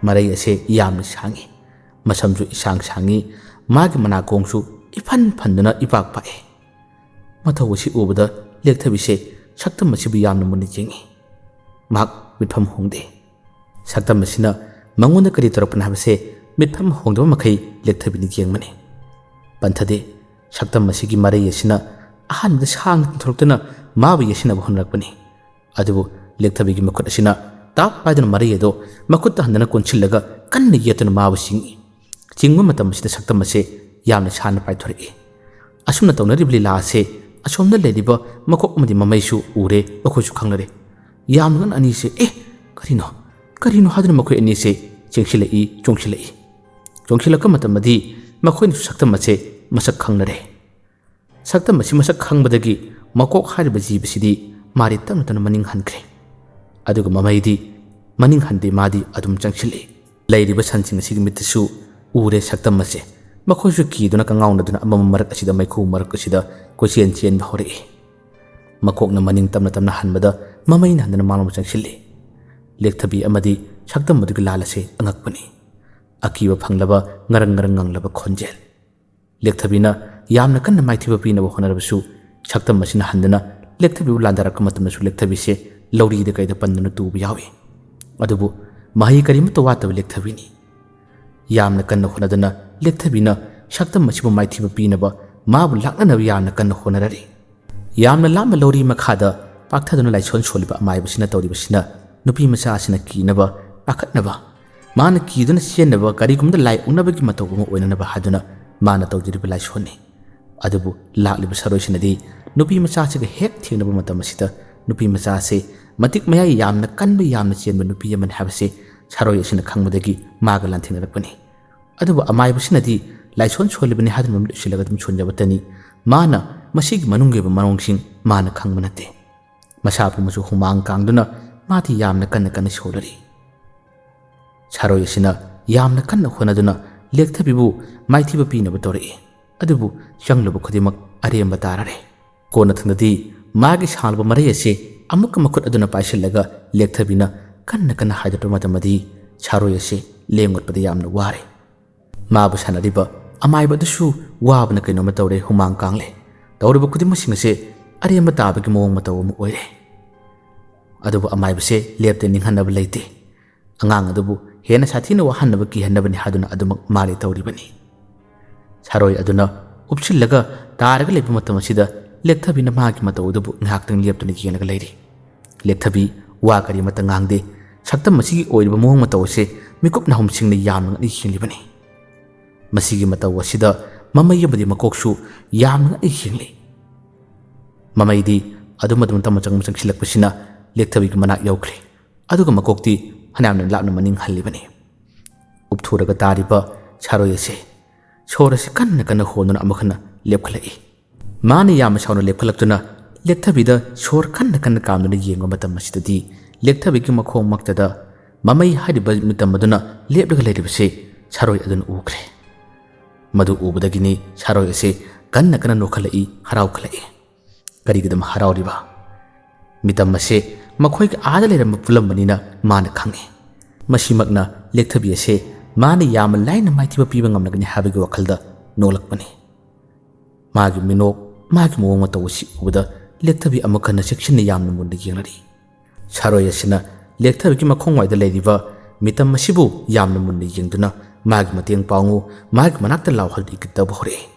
ꯃꯔꯩ ꯑꯁꯦ ꯌꯥꯝꯅ ꯁꯥꯡꯉꯤ, ꯃꯁꯝꯁꯨ ꯏꯁꯥꯡ ꯁꯥꯡꯉꯤ, ꯃꯥꯒꯤ ꯃꯅꯥꯀꯣꯡꯁꯨ ꯏꯐꯟ ꯐꯟꯗꯨꯅ ꯏꯄꯥꯛ ꯄꯥꯛꯏ꯫ ꯃꯊꯧ ꯑꯁꯤ ꯎꯕꯗ ꯂꯦꯛꯊꯕꯤꯁꯦ ꯁꯛꯇꯝ ꯑꯁꯤꯕꯨ ꯌꯥꯝꯅ ꯃꯨꯟꯅ ꯌꯦꯡꯉꯤ꯫ ꯃꯍꯥꯛ ꯃꯤꯠꯐꯝ ꯍꯣꯡꯗꯦ꯫ ꯁꯛꯇꯝ ꯑꯁꯤꯅ ꯃꯉꯣꯟꯗ ꯀꯔꯤ ꯇꯧꯔꯛꯄꯅꯣ ꯍꯥꯏꯕꯁꯦ ꯃꯤꯠꯐꯝ ꯍꯣꯡꯗꯕ ꯃꯈꯩ ꯂꯦꯛꯊꯕꯤꯅ ꯌꯦꯡꯕꯅꯤ꯫ ꯄꯟꯊꯗꯦ꯫ ꯁꯛꯇꯝ ꯑꯁꯤꯒꯤ ꯃꯔꯩ ꯑꯁꯤꯅ ꯑꯍꯥꯟꯕꯗ ꯁꯥꯡꯅ ꯇꯤꯡꯊꯣꯔꯛꯇꯨꯅ ꯃꯥꯕꯨ ꯌꯦꯠꯁꯤꯟꯅꯕ ꯍꯣꯠꯅꯔꯛꯄꯅꯤ꯫ ꯑꯗꯨꯕꯨ ꯂꯦꯛꯊꯕꯤꯒꯤ ꯃꯈꯨꯠ ꯑꯁꯤꯅ ꯇꯥꯞ ꯄꯥꯏꯗꯨꯅ ꯃꯔꯩ ꯑꯗꯨ ꯃꯈꯨꯠꯇ ꯍꯟꯗꯅ ꯀꯣꯟꯁꯤꯜꯂꯒ ꯀꯟꯅ ꯌꯦꯠꯇꯨꯅ ꯃꯥꯕꯨ ꯆꯤꯡꯏ꯫ ꯆꯤꯡꯕ ꯃꯇꯝ ꯑꯁꯤꯗ ꯁꯛꯇꯝ ꯑꯁꯦ ꯌꯥꯝꯅ ꯁꯥꯟꯅ ꯄꯥꯏꯊꯣꯔꯛꯏ꯫ ꯑꯁꯨꯝꯅ ꯇꯧꯅꯔꯤꯕ ꯂꯤꯂꯥ ꯑꯁꯦ ꯑꯁꯣꯝꯗ ꯂꯩꯔꯤꯕ ꯃꯀꯣꯛ ꯑꯃꯗꯤ ꯃꯃꯩꯁꯨ ꯎꯔꯦ, ꯃꯈꯣꯏꯁꯨ ꯈꯪꯅꯔꯦ꯫ ꯌꯥꯝꯅ ꯉꯟꯅ ꯑꯅꯤꯁꯦ "ꯑꯦ, ꯀꯔꯤꯅꯣ? ꯀꯔꯤꯅꯣ?" ꯍꯥꯏꯗꯨꯅ ꯃꯈꯣꯏ ꯑꯅꯤꯁꯦ ꯆꯦꯡꯁꯤꯜꯂꯛꯏ, ꯆꯣꯡꯁꯤꯜꯂꯛꯏ꯫ ꯆꯣꯡꯁꯤꯜꯂꯛꯄ ꯃꯇꯝꯗꯗꯤ ꯃꯈꯣꯏꯅꯁꯨ ꯁꯛꯇꯝ ꯑꯁꯦ ꯃꯁꯛ ꯈꯪꯅꯔꯦ꯫ ꯁꯛꯇꯝ ꯑꯁꯤ ꯃꯁꯛ ꯈꯪꯕꯗꯒꯤ ꯃꯀꯣꯛ ꯍꯥꯏꯔꯤꯕ ꯖꯤꯕꯁꯤꯗꯤ ꯃꯥꯗꯤ ꯇꯞꯅ ꯇꯞꯅ ꯃꯅꯤꯡ ꯍꯟꯈ꯭ꯔꯦ꯫ ꯑꯗꯨꯒ ꯃꯃꯩꯗꯤ ꯃꯅꯤꯡ ꯍꯟꯗꯦ, ꯃꯥꯗꯤ ꯑꯗꯨꯝ ꯆꯪꯁꯤꯜꯂꯛꯏ꯫ ꯂꯩꯔꯤꯕ ꯁꯟꯁꯤꯡ ꯑꯁꯤꯒꯤ ꯃꯤꯠꯇꯁꯨ ꯎꯔꯦ ꯁꯛꯇꯝ ꯑꯁꯦ꯫ ꯃꯈꯣꯏꯁꯨ ꯀꯤꯗꯨꯅ ꯀꯉꯥꯎꯅꯗꯨꯅ ꯑꯃꯝꯕ ꯃꯔꯛ ꯑꯁꯤꯗ, ꯃꯩꯈꯨ ꯃꯔꯛ ꯑꯁꯤꯗ ꯀꯣꯏꯆꯦꯟ ꯆꯦꯟꯕ ꯍꯧꯔꯛꯏ꯫ ꯃꯀꯣꯛꯅ ꯃꯅꯤꯡ ꯇꯞꯅ ꯇꯞꯅ ꯍꯟꯕꯗ ꯃꯃꯩꯅ ꯍꯟꯗꯨꯅ ꯃꯥꯡꯂꯣꯝꯗ ꯆꯪꯁꯤꯜꯂꯤ꯫ ꯂꯦꯛꯊꯕꯤ ꯑꯃꯗꯤ ꯁꯛꯇꯝ ꯑꯗꯨꯒꯤ ꯂꯥꯜ ꯑꯁꯦ ꯑꯉꯛꯄꯅꯤ꯫ ꯑꯀꯤꯕ ꯐꯪꯂꯕ ꯉꯔꯪ ꯉꯔꯪ ꯉꯪꯂꯕ ꯈꯣꯟꯖꯦꯜ꯫ ꯂꯦꯛꯊꯕꯤꯅ ꯌꯥꯝꯅ ꯀꯟꯅ ꯃꯥꯏꯊꯤꯕ ꯄꯤꯅꯕ ꯍꯣꯠꯅꯔꯕꯁꯨ, ꯁꯛꯇꯝ ꯑꯁꯤꯅ ꯍꯟꯗꯨꯅ ꯂꯦꯛꯊꯕꯤꯕꯨ ꯂꯥꯟꯗꯥꯔꯛꯄ ꯃꯇꯝꯗꯁꯨ ꯂꯦꯛꯊꯕꯤꯁꯦ ꯂꯧꯔꯤꯗ ꯀꯩꯗ ꯄꯟꯗꯨꯅ ꯇꯨꯕ ꯌꯥꯎꯏ꯫ ꯑꯗꯨꯕꯨ ꯃꯍꯩ ꯀꯔꯤꯃꯠꯇ ꯋꯥꯠꯇꯕ ꯂꯦꯛꯊꯕꯤꯅꯤ꯫ ꯌꯥꯝꯅ ꯀꯟꯅ ꯍꯣꯠꯅꯗꯨꯅ ꯂꯦꯛꯊꯕꯤꯅ ꯁꯛꯇꯝ ꯑꯁꯤꯕꯨ ꯃꯥꯏꯊꯤꯕ ꯄꯤꯅꯕ, ꯃꯥꯕꯨ ꯂꯥꯛꯅꯅꯕ ꯌꯥꯝꯅ ꯀꯟꯅ ꯍꯣꯠꯅꯔꯛꯏ꯫ ꯌꯥꯝꯅ ꯂꯥꯞꯅ ꯂꯧꯔꯤ ꯃꯈꯥꯗ ꯄꯥꯛꯊꯗꯨꯅ ꯂꯥꯏꯁꯣꯟ ꯁꯣꯜꯂꯤꯕ ꯑꯃꯥꯏꯕꯁꯤꯅ ꯇꯧꯔꯤꯕꯁꯤꯅ ꯅꯨꯄꯤ ꯃꯆꯥ ꯑꯁꯤꯅ ꯀꯤꯅꯕ, ꯄꯥꯈꯠꯅꯕ, ꯃꯥꯅ ꯀꯤꯗꯨꯅ ꯆꯦꯟꯅꯕ, ꯀꯔꯤꯒꯨꯝꯕꯗ ꯂꯥꯏ ꯑꯣꯛꯅꯕꯒꯤ ꯃꯇꯧ ꯑꯃ ꯑꯣꯏꯅꯅꯕ ꯍꯥꯏꯗꯨꯅ ꯃꯥꯅ ꯇꯧꯖꯔꯤꯕ ꯂꯥꯏꯁꯣꯟꯅꯤ꯫ ꯑꯗꯨꯕꯨ ꯂꯥꯛꯂꯤꯕ ꯁꯔꯣꯏꯁꯤꯅꯗꯤ ꯅꯨꯄꯤ ꯃꯆꯥꯁꯤꯒ ꯍꯦꯛ ꯊꯦꯡꯅꯕ ꯃꯇꯝ ꯑꯁꯤꯗ ꯅꯨꯄꯤ ꯃꯆꯥ ꯑꯁꯤ ꯃꯇꯤꯛ ꯃꯌꯥꯏ ꯌꯥꯝꯅ ꯀꯟꯕ, ꯌꯥꯝꯅ ꯆꯦꯟꯕ ꯅꯨꯄꯤ ꯑꯃꯅꯤ ꯍꯥꯏꯕꯁꯤ ꯁꯔꯣꯏ ꯑꯁꯤꯅ ꯈꯪꯕꯗꯒꯤ ꯃꯥꯒ ꯂꯥꯟꯊꯦꯡꯅꯔꯛꯄꯅꯤ꯫ ꯑꯗꯨꯕꯨ ꯑꯃꯥꯏꯕꯁꯤꯅꯗꯤ ꯂꯥꯏꯁꯣꯟ ꯁꯣꯜꯂꯤꯕꯅꯤ ꯍꯥꯏꯗꯨꯅ ꯃꯃꯤꯠ ꯎꯏꯁꯤꯜꯂꯒ ꯑꯗꯨꯝ ꯁꯣꯟꯖꯕꯇꯅꯤ꯫ ꯃꯥꯅ ꯃꯁꯤꯒꯤ ꯃꯅꯨꯡꯒꯤ ꯑꯣꯏꯕ ꯃꯔꯣꯜꯁꯤꯡ ꯃꯥꯅ ꯈꯪꯕ ꯅꯠꯇꯦ꯫ ꯃꯁꯥ ꯄꯨꯝꯕꯁꯨ ꯍꯨꯃꯥꯡ ꯀꯥꯡꯗꯨꯅ ꯃꯥꯗꯤ ꯌꯥꯝꯅ ꯀꯟꯅ ꯀꯟꯅ ꯁꯣꯜꯂꯔꯤ꯫ ꯁꯥꯔꯣꯏ ꯑꯁꯤꯅ ꯌꯥꯝꯅ ꯀꯟꯅ ꯍꯣꯠꯅꯗꯨꯅ ꯂꯦꯛꯊꯕꯤꯕꯨ ꯃꯥꯏꯊꯤꯕ ꯄꯤꯅꯕ ꯇꯧꯔꯛꯏ꯫ ꯑꯗꯨꯕꯨ ꯆꯪꯂꯨꯕ ꯈꯨꯗꯤꯡꯃꯛ ꯑꯔꯦꯝꯕ ꯇꯥꯔꯔꯦ꯫ ꯀꯣꯟꯅꯊꯪꯗꯗꯤ ꯃꯥꯒꯤ ꯁꯥꯡꯂꯕ ꯃꯔꯩ ꯑꯁꯤ ꯑꯃꯨꯛꯀ ꯃꯈꯨꯠ ꯑꯗꯨꯅ ꯄꯥꯏꯁꯤꯜꯂꯒ ꯂꯦꯛꯊꯕꯤꯅ ꯀꯟꯅ ꯀꯟꯅ ꯍꯥꯏꯗꯣꯛꯄ ꯃꯇꯝꯗꯗꯤ ꯁꯥꯔꯣꯏ ꯑꯁꯤ ꯂꯦꯡ ꯑꯣꯠꯄꯗ ꯌꯥꯝꯅ ꯋꯥꯔꯦ꯫ ꯃꯥꯕꯨ ꯁꯥꯟꯅꯔꯤꯕ ꯑꯃꯥꯏꯕ ꯑꯗꯨꯁꯨ ꯋꯥꯕꯅ ꯀꯩꯅꯣꯝꯃ ꯇꯧꯔꯦ, ꯍꯨꯃꯥꯡ ꯀꯥꯡꯂꯦ꯫ ꯇꯧꯔꯤꯕ ꯈꯨꯗꯤꯡꯃꯛꯁꯤꯡ ꯑꯁꯦ ꯑꯔꯦꯝꯕ ꯇꯥꯕꯒꯤ ꯃꯑꯣꯡ ꯃꯇꯧ ꯑꯃ ꯑꯣꯏꯔꯦ꯫ ꯑꯗꯨꯕꯨ ꯑꯃꯥꯏꯕꯁꯦ ꯂꯦꯞꯇ ꯅꯤꯡꯍꯟꯅꯕ ꯂꯩꯇꯦ꯫ ꯑꯉꯥꯡ ꯑꯗꯨꯕꯨ ꯍꯦꯟꯅ ꯁꯥꯊꯤꯅ ꯋꯥꯍꯟꯅꯕ, ꯀꯤꯍꯟꯅꯕꯅꯤ ꯍꯥꯏꯗꯨꯅ ꯑꯗꯨꯃꯛ ꯃꯥꯗꯤ ꯇꯧꯔꯤꯕꯅꯤ꯫ ꯁꯥꯔꯣꯏ ꯑꯗꯨꯅ ꯎꯞꯁꯤꯜꯂꯒ ꯇꯥꯔꯒ ꯂꯩꯕ ꯃꯇꯝ ꯑꯁꯤꯗ ꯂꯦꯛꯊꯕꯤꯅ ꯃꯥꯒꯤ ꯃꯇꯧ ꯑꯗꯨꯕꯨ ꯉꯥꯏꯍꯥꯛꯇꯪ ꯂꯦꯞꯇꯨꯅ ꯌꯦꯡꯂꯒ ꯂꯩꯔꯤ꯫ ꯂꯦꯛꯊꯕꯤ ꯋꯥ ꯀꯔꯤꯃꯠꯇ ꯉꯥꯡꯗꯦ꯫ ꯁꯛꯇꯝ ꯑꯁꯤꯒꯤ ꯑꯣꯏꯔꯤꯕ ꯃꯑꯣꯡ ꯃꯇꯧ ꯑꯁꯦ ꯃꯤꯀꯨꯞ ꯅꯥꯍꯨꯝꯁꯤꯡꯅ ꯌꯥꯝꯅ ꯉꯛꯅ ꯌꯦꯡꯂꯤꯕꯅꯤ꯫ ꯃꯁꯤꯒꯤ ꯃꯇꯧ ꯑꯁꯤꯗ ꯃꯃꯩ ꯑꯃꯗꯤ ꯃꯀꯣꯛꯁꯨ ꯌꯥꯝꯅ ꯉꯛꯅ ꯌꯦꯡꯂꯤ꯫ ꯃꯃꯩꯗꯤ ꯑꯗꯨꯝ ꯑꯗꯨꯝ ꯇꯞꯅ ꯆꯪ ꯆꯪꯁꯤꯜꯂꯛꯄꯁꯤꯅ ꯂꯦꯛꯊꯕꯤꯒꯤ ꯃꯅꯥꯛ ꯌꯧꯈ꯭ꯔꯦ꯫ ꯑꯗꯨꯒ ꯃꯀꯣꯛꯇꯤ ꯐꯅꯌꯥꯝꯅ ꯂꯥꯞꯅ ꯃꯅꯤꯡ ꯍꯜꯂꯤꯕꯅꯤ꯫ ꯎꯞꯊꯨꯔꯒ ꯇꯥꯔꯤꯕ ꯁꯥꯔꯣꯏ ꯑꯁꯦ ꯁꯣꯔ ꯑꯁꯤ ꯀꯟꯅ ꯀꯟꯅ ꯍꯣꯟꯗꯨꯅ ꯑꯃꯨꯛ ꯍꯟꯅ ꯂꯦꯞꯈꯠꯂꯛꯏ꯫ ꯃꯥꯅ ꯌꯥꯝꯅ ꯁꯥꯎꯅ ꯂꯦꯞꯈꯠꯂꯛꯇꯨꯅ ꯂꯦꯛꯊꯕꯤꯗ ꯁꯣꯔ ꯀꯟꯅ ꯀꯟꯅ ꯀꯥꯝꯗꯨꯅ ꯌꯦꯡꯕ ꯃꯇꯝ ꯑꯁꯤꯗꯗꯤ ꯂꯦꯛꯊꯕꯤꯒꯤ ꯃꯈꯣꯡꯃꯛꯇꯗ ꯃꯃꯩ ꯍꯥꯏꯔꯤꯕ ꯃꯤꯇꯝ ꯑꯗꯨꯅ ꯂꯦꯞꯂꯒ ꯂꯩꯔꯤꯕꯁꯦ ꯁꯥꯔꯣꯏ ꯑꯗꯨꯅ ꯎꯈ꯭ꯔꯦ꯫ ꯃꯗꯨ ꯎꯕꯗꯒꯤꯅꯤ ꯁꯥꯔꯣꯏ ꯑꯁꯦ ꯀꯟꯅ ꯀꯟꯅ ꯅꯣꯛꯈꯠꯂꯛꯏ, ꯍꯔꯥꯎꯈꯠꯂꯛꯏ꯫ ꯀꯔꯤꯒꯤꯗꯃꯛ ꯍꯔꯥꯎꯔꯤꯕ? ꯃꯤꯇꯝ ꯑꯁꯦ ꯃꯈꯣꯏꯒ ꯑꯥꯗ ꯂꯩꯔꯝꯕ ꯄꯨꯜꯂꯝꯕꯅꯤꯅ ꯃꯥꯅ ꯈꯪꯏ꯫ ꯃꯁꯤꯃꯛꯅ ꯂꯦꯛꯊꯕꯤ ꯑꯁꯦ ꯃꯥꯅ ꯌꯥꯝꯅ ꯂꯥꯏꯅ ꯃꯥꯏꯊꯤꯕ ꯄꯤꯕ ꯉꯝꯂꯒꯅꯤ ꯍꯥꯏꯕꯒꯤ ꯋꯥꯈꯜꯗ ꯅꯣꯛꯂꯛꯄꯅꯤ꯫ ꯃꯥꯒꯤ ꯃꯤꯅꯣꯛ, ꯃꯥꯒꯤ ꯃꯑꯣꯡ ꯃꯇꯧ ꯑꯁꯤ ꯎꯕꯗ ꯂꯦꯛꯊꯕꯤ ꯑꯃꯨꯛ ꯍꯟꯅ ꯆꯦꯛꯁꯤꯟꯅ ꯌꯥꯝꯅ ꯃꯨꯟꯅ ꯌꯦꯡꯂꯔꯤ꯫ ꯁꯥꯔꯣꯏ ꯑꯁꯤꯅ ꯂꯦꯛꯊꯕꯤꯒꯤ ꯃꯈꯣꯡꯋꯥꯏꯗ ꯂꯩꯔꯤꯕ ꯃꯤꯇꯝ ꯑꯁꯤꯕꯨ ꯌꯥꯝꯅ ꯃꯨꯟꯅ ꯌꯦꯡꯗꯨꯅ ꯃꯥꯒꯤ ꯃꯇꯦꯡ ꯄꯥꯡꯉꯨ, ꯃꯥꯒꯤ ꯃꯅꯥꯛꯇ ꯂꯥꯎ ꯍꯥꯏꯗꯨꯅ ꯏꯪꯒꯤꯠ ꯇꯧꯕ ꯍꯧꯔꯛꯏ꯫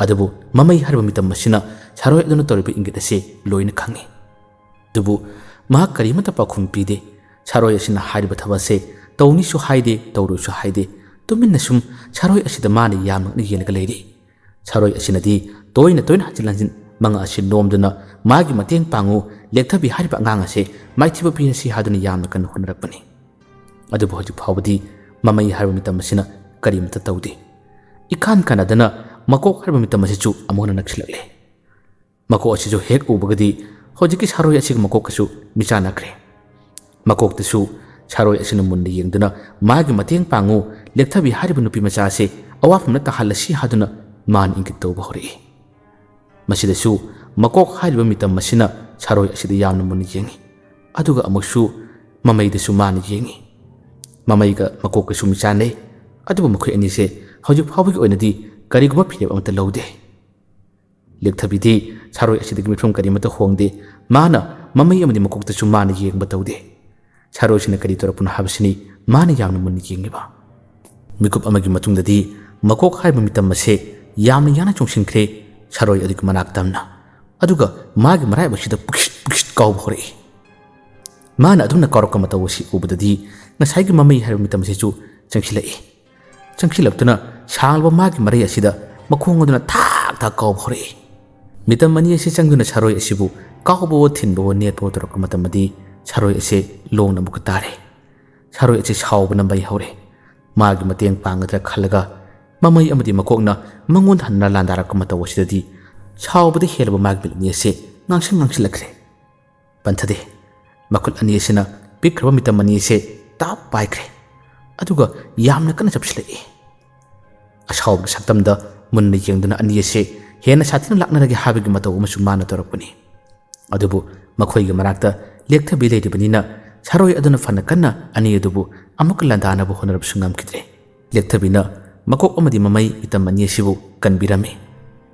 ꯑꯗꯨꯕꯨ ꯃꯃꯩ ꯍꯥꯏꯔꯤꯕ ꯃꯤꯇꯝ ꯑꯁꯤꯅ ꯁꯥꯔꯣꯏ ꯑꯗꯨꯅ ꯇꯧꯔꯤꯕ ꯏꯪꯒꯤꯠ ꯑꯁꯤ ꯂꯣꯏꯅ ꯈꯪꯏ꯫ ꯑꯗꯨꯕꯨ ꯃꯍꯥꯛ ꯀꯔꯤꯃꯠꯇ ꯄꯥꯎꯈꯨꯝ ꯄꯤꯗꯦ꯫ ꯁꯥꯔꯣꯏ ꯑꯁꯤꯅ ꯍꯥꯏꯔꯤꯕ ꯊꯕꯛ ꯑꯁꯦ ꯇꯧꯅꯤꯁꯨ ꯍꯥꯏꯗꯦ, ꯇꯧꯔꯣꯏꯁꯨ ꯍꯥꯏꯗꯦ꯫ ꯇꯨꯃꯤꯟꯅ ꯁꯨꯝ ꯁꯥꯔꯣꯏ ꯑꯁꯤꯗ ꯃꯥꯅ ꯌꯥꯝꯅ ꯉꯛꯅ ꯌꯦꯡꯂꯒ ꯂꯩꯔꯤ꯫ ꯁꯥꯔꯣꯏ ꯑꯁꯤꯅꯗꯤ ꯇꯣꯏꯅ ꯇꯣꯏꯅ ꯍꯟꯖꯤꯟ ꯍꯟꯖꯤꯟ ꯃꯉꯥ ꯑꯁꯤ ꯅꯣꯝꯗꯨꯅ ꯃꯥꯒꯤ ꯃꯇꯦꯡ ꯄꯥꯡꯉꯨ, ꯂꯦꯛꯊꯕꯤ ꯍꯥꯏꯔꯤꯕ ꯑꯉꯥꯡ ꯑꯁꯦ ꯃꯥꯏꯊꯤꯕ ꯄꯤꯔꯁꯤ ꯍꯥꯏꯗꯨꯅ ꯌꯥꯝꯅ ꯀꯟꯅ ꯍꯣꯠꯅꯔꯛꯄꯅꯤ꯫ ꯑꯗꯨꯕꯨ ꯍꯧꯖꯤꯛ ꯐꯥꯎꯕꯗꯤ ꯃꯃꯩ ꯍꯥꯏꯔꯤꯕ ꯃꯤꯇꯝ ꯑꯁꯤꯅ ꯀꯔꯤꯃꯠꯇ ꯇꯧꯗꯦ꯫ ꯏꯀꯥꯟ ꯀꯥꯟꯅꯗꯅ ꯃꯀꯣꯛ ꯍꯥꯏꯔꯤꯕ ꯃꯤꯇꯝ ꯑꯁꯤꯁꯨ ꯑꯃꯨꯛ ꯍꯟꯅ ꯅꯛꯁꯤꯜꯂꯛꯂꯦ꯫ ꯃꯀꯣꯛ ꯑꯁꯤꯁꯨ ꯍꯦꯛ ꯎꯕꯒꯗꯤ ꯍꯧꯖꯤꯛꯀꯤ ꯁꯥꯔꯣꯏ ꯑꯁꯤꯒꯤ ꯃꯀꯣꯛꯀꯁꯨ ꯃꯤꯆꯥꯟꯅꯈ꯭ꯔꯦ꯫ ꯃꯀꯣꯛꯇꯁꯨ ꯁꯥꯔꯣꯏ ꯑꯁꯤꯅ ꯃꯨꯟꯅ ꯌꯦꯡꯗꯨꯅ ꯃꯥꯒꯤ ꯃꯇꯦꯡ ꯄꯥꯡꯉꯨ, ꯂꯦꯛꯊꯕꯤ ꯍꯥꯏꯔꯤꯕ ꯅꯨꯄꯤ ꯃꯆꯥ ꯑꯁꯤ ꯑꯋꯥꯐꯝꯗ ꯇꯥꯍꯜꯂꯁꯤ ꯍꯥꯏꯗꯨꯅ ꯃꯥꯅ ꯏꯪꯒꯤꯠ ꯇꯧꯕ ꯍꯧꯔꯛꯏ꯫ ꯃꯁꯤꯗꯁꯨ ꯃꯀꯣꯛ ꯍꯥꯏꯔꯤꯕ ꯃꯤꯇꯝ ꯑꯁꯤꯅ ꯁꯥꯔꯣꯏ ꯑꯁꯤꯗ ꯌꯥꯝꯅ ꯃꯨꯟꯅ ꯌꯦꯡꯏ꯫ ꯑꯗꯨꯒ ꯑꯃꯨꯛꯁꯨ ꯃꯃꯩꯗꯁꯨ ꯃꯥꯅ ꯌꯦꯡꯏ꯫ ꯃꯃꯩꯒ ꯃꯀꯣꯛꯀꯁꯨ ꯃꯤꯆꯥꯟꯅꯩ꯫ ꯑꯗꯨꯕꯨ ꯃꯈꯣꯏ ꯑꯅꯤꯁꯦ ꯍꯧꯖꯤꯛ ꯐꯥꯎꯕꯒꯤ ꯑꯣꯏꯅꯗꯤ ꯀꯔꯤꯒꯨꯝꯕ ꯐꯤꯔꯦꯞ ꯑꯃꯠꯇ ꯂꯧꯗꯦ꯫ ꯂꯦꯛꯊꯕꯤꯗꯤ ꯁꯥꯔꯣꯏ ꯑꯁꯤꯗꯒꯤ ꯃꯤꯠꯐꯝ ꯀꯔꯤꯃꯠꯇ ꯍꯣꯡꯗꯦ꯫ ꯃꯥꯅ ꯃꯃꯩ ꯑꯃꯗꯤ ꯃꯀꯣꯛꯇꯁꯨ ꯃꯥꯅ ꯌꯦꯡꯕ ꯇꯧꯗꯦ꯫ ꯁꯥꯔꯣꯏꯁꯤꯅ ꯀꯔꯤ ꯇꯧꯔꯛꯄꯅꯣ ꯍꯥꯏꯕꯁꯤꯅꯤ ꯃꯥꯅ ꯌꯥꯝꯅ ꯃꯨꯟꯅ ꯌꯦꯡꯂꯤꯕ꯫ ꯃꯤꯀꯨꯞ ꯑꯃꯒꯤ ꯃꯇꯨꯡꯗꯗꯤ ꯃꯀꯣꯛ ꯍꯥꯏꯕ ꯃꯤꯇꯝ ꯑꯁꯦ ꯌꯥꯝꯅ ꯌꯥꯡꯅ ꯆꯣꯡꯁꯤꯟꯈ꯭ꯔꯦ ꯁꯔꯣꯏ ꯑꯗꯨꯒꯤ ꯃꯅꯥꯛ ꯇꯝꯅ꯫ ꯑꯗꯨꯒ ꯃꯥꯒꯤ ꯃꯔꯥꯏꯕꯛꯁꯤꯗ ꯄꯨꯛꯁꯤꯠ ꯄꯨꯛꯁꯤꯠ ꯀꯥꯎꯕ ꯍꯧꯔꯛꯏ꯫ ꯃꯥꯅ ꯑꯗꯨꯝꯅ ꯀꯥꯎꯔꯛꯄ ꯃꯇꯧ ꯑꯁꯤ ꯎꯕꯗꯗꯤ ꯉꯁꯥꯏꯒꯤ ꯃꯃꯩ ꯍꯥꯏꯕ ꯃꯤꯇꯝ ꯑꯁꯤꯁꯨ ꯆꯪꯁꯤꯜꯂꯛꯏ꯫ ꯆꯪꯁꯤꯜꯂꯛꯇꯨꯅ ꯁꯥꯡꯂꯕ ꯃꯥꯒꯤ ꯃꯔꯩ ꯑꯁꯤꯗ ꯃꯈꯣꯡ ꯑꯗꯨꯅ ꯊꯥꯛ ꯊꯥꯛ ꯀꯥꯎꯕ ꯍꯧꯔꯛꯏ꯫ ꯃꯤꯇꯝ ꯑꯅꯤ ꯑꯁꯤ ꯆꯪꯗꯨꯅ ꯁꯔꯣꯏ ꯑꯁꯤꯕꯨ ꯀꯥꯎꯕꯋꯣ ꯊꯤꯟꯕꯋꯣ ꯅꯦꯠꯄꯋꯣ ꯇꯧꯔꯛꯄ ꯃꯇꯝꯗꯗꯤ ꯁꯔꯣꯏ ꯑꯁꯤ ꯂꯣꯡꯅ ꯑꯃꯨꯛꯀ ꯇꯥꯔꯦ꯫ ꯁꯔꯣꯏ ꯑꯁꯤ ꯁꯥꯎꯕꯅ ꯃꯩ ꯍꯧꯔꯦ꯫ ꯃꯥꯒꯤ ꯃꯇꯦꯡ ꯄꯥꯡꯒꯗ꯭ꯔꯥ ꯈꯜꯂꯒ ꯃꯃꯩ ꯑꯃꯗꯤ ꯃꯀꯣꯛꯅ ꯃꯉꯣꯟꯗ ꯍꯟꯅ ꯂꯥꯟꯗꯥꯔꯛꯄ ꯃꯇꯧ ꯑꯁꯤꯗꯗꯤ ꯁꯥꯎꯕꯗ ꯍꯦꯜꯂꯕ ꯃꯥꯒꯤ ꯃꯤꯠ ꯑꯅꯤ ꯑꯁꯤ ꯉꯥꯡꯁꯪ ꯉꯥꯡꯁꯤꯜꯂꯛꯈ꯭ꯔꯦ꯫ ꯄꯟꯊꯗꯦ꯫ ꯃꯈꯨꯠ ꯑꯅꯤ ꯑꯁꯤꯅ ꯄꯤꯛꯈ꯭ꯔꯕ ꯃꯤꯇꯝ ꯑꯅꯤ ꯑꯁꯤ ꯇꯥꯞ ꯄꯥꯏꯈ꯭ꯔꯦ꯫ ꯑꯗꯨꯒ ꯌꯥꯝꯅ ꯀꯟꯅ ꯆꯞꯁꯤꯜꯂꯛꯏ꯫ ꯑꯁꯥꯎꯕꯒꯤ ꯁꯛꯇꯝꯗ ꯃꯨꯟꯅ ꯌꯦꯡꯗꯨꯅ ꯑꯅꯤ ꯑꯁꯤ ꯍꯦꯟꯅ ꯁꯥꯊꯤꯅ ꯂꯥꯛꯅꯔꯒꯦ ꯍꯥꯏꯕꯒꯤ ꯃꯇꯧ ꯑꯃꯁꯨ ꯃꯥꯅ ꯇꯧꯔꯛꯄꯅꯤ꯫ ꯑꯗꯨꯕꯨ ꯃꯈꯣꯏꯒꯤ ꯃꯅꯥꯛꯇ ꯂꯦꯛꯊꯕꯤ ꯂꯩꯔꯤꯕꯅꯤꯅ ꯁꯔꯣꯏ ꯑꯗꯨꯅ ꯐꯅ ꯀꯟꯅ ꯑꯅꯤ ꯑꯗꯨꯕꯨ ꯑꯃꯨꯛꯀ ꯂꯥꯟꯗꯥꯅꯕ ꯍꯣꯠꯅꯔꯕꯁꯨ ꯉꯝꯈꯤꯗ꯭ꯔꯦ꯫ ꯂꯦꯛꯊꯕꯤꯅ ꯃꯀꯣꯛ ꯑꯃꯗꯤ ꯃꯃꯩ ꯃꯤꯇꯝ ꯑꯅꯤ ꯑꯁꯤꯕꯨ ꯀꯟꯕꯤꯔꯝꯃꯤ꯫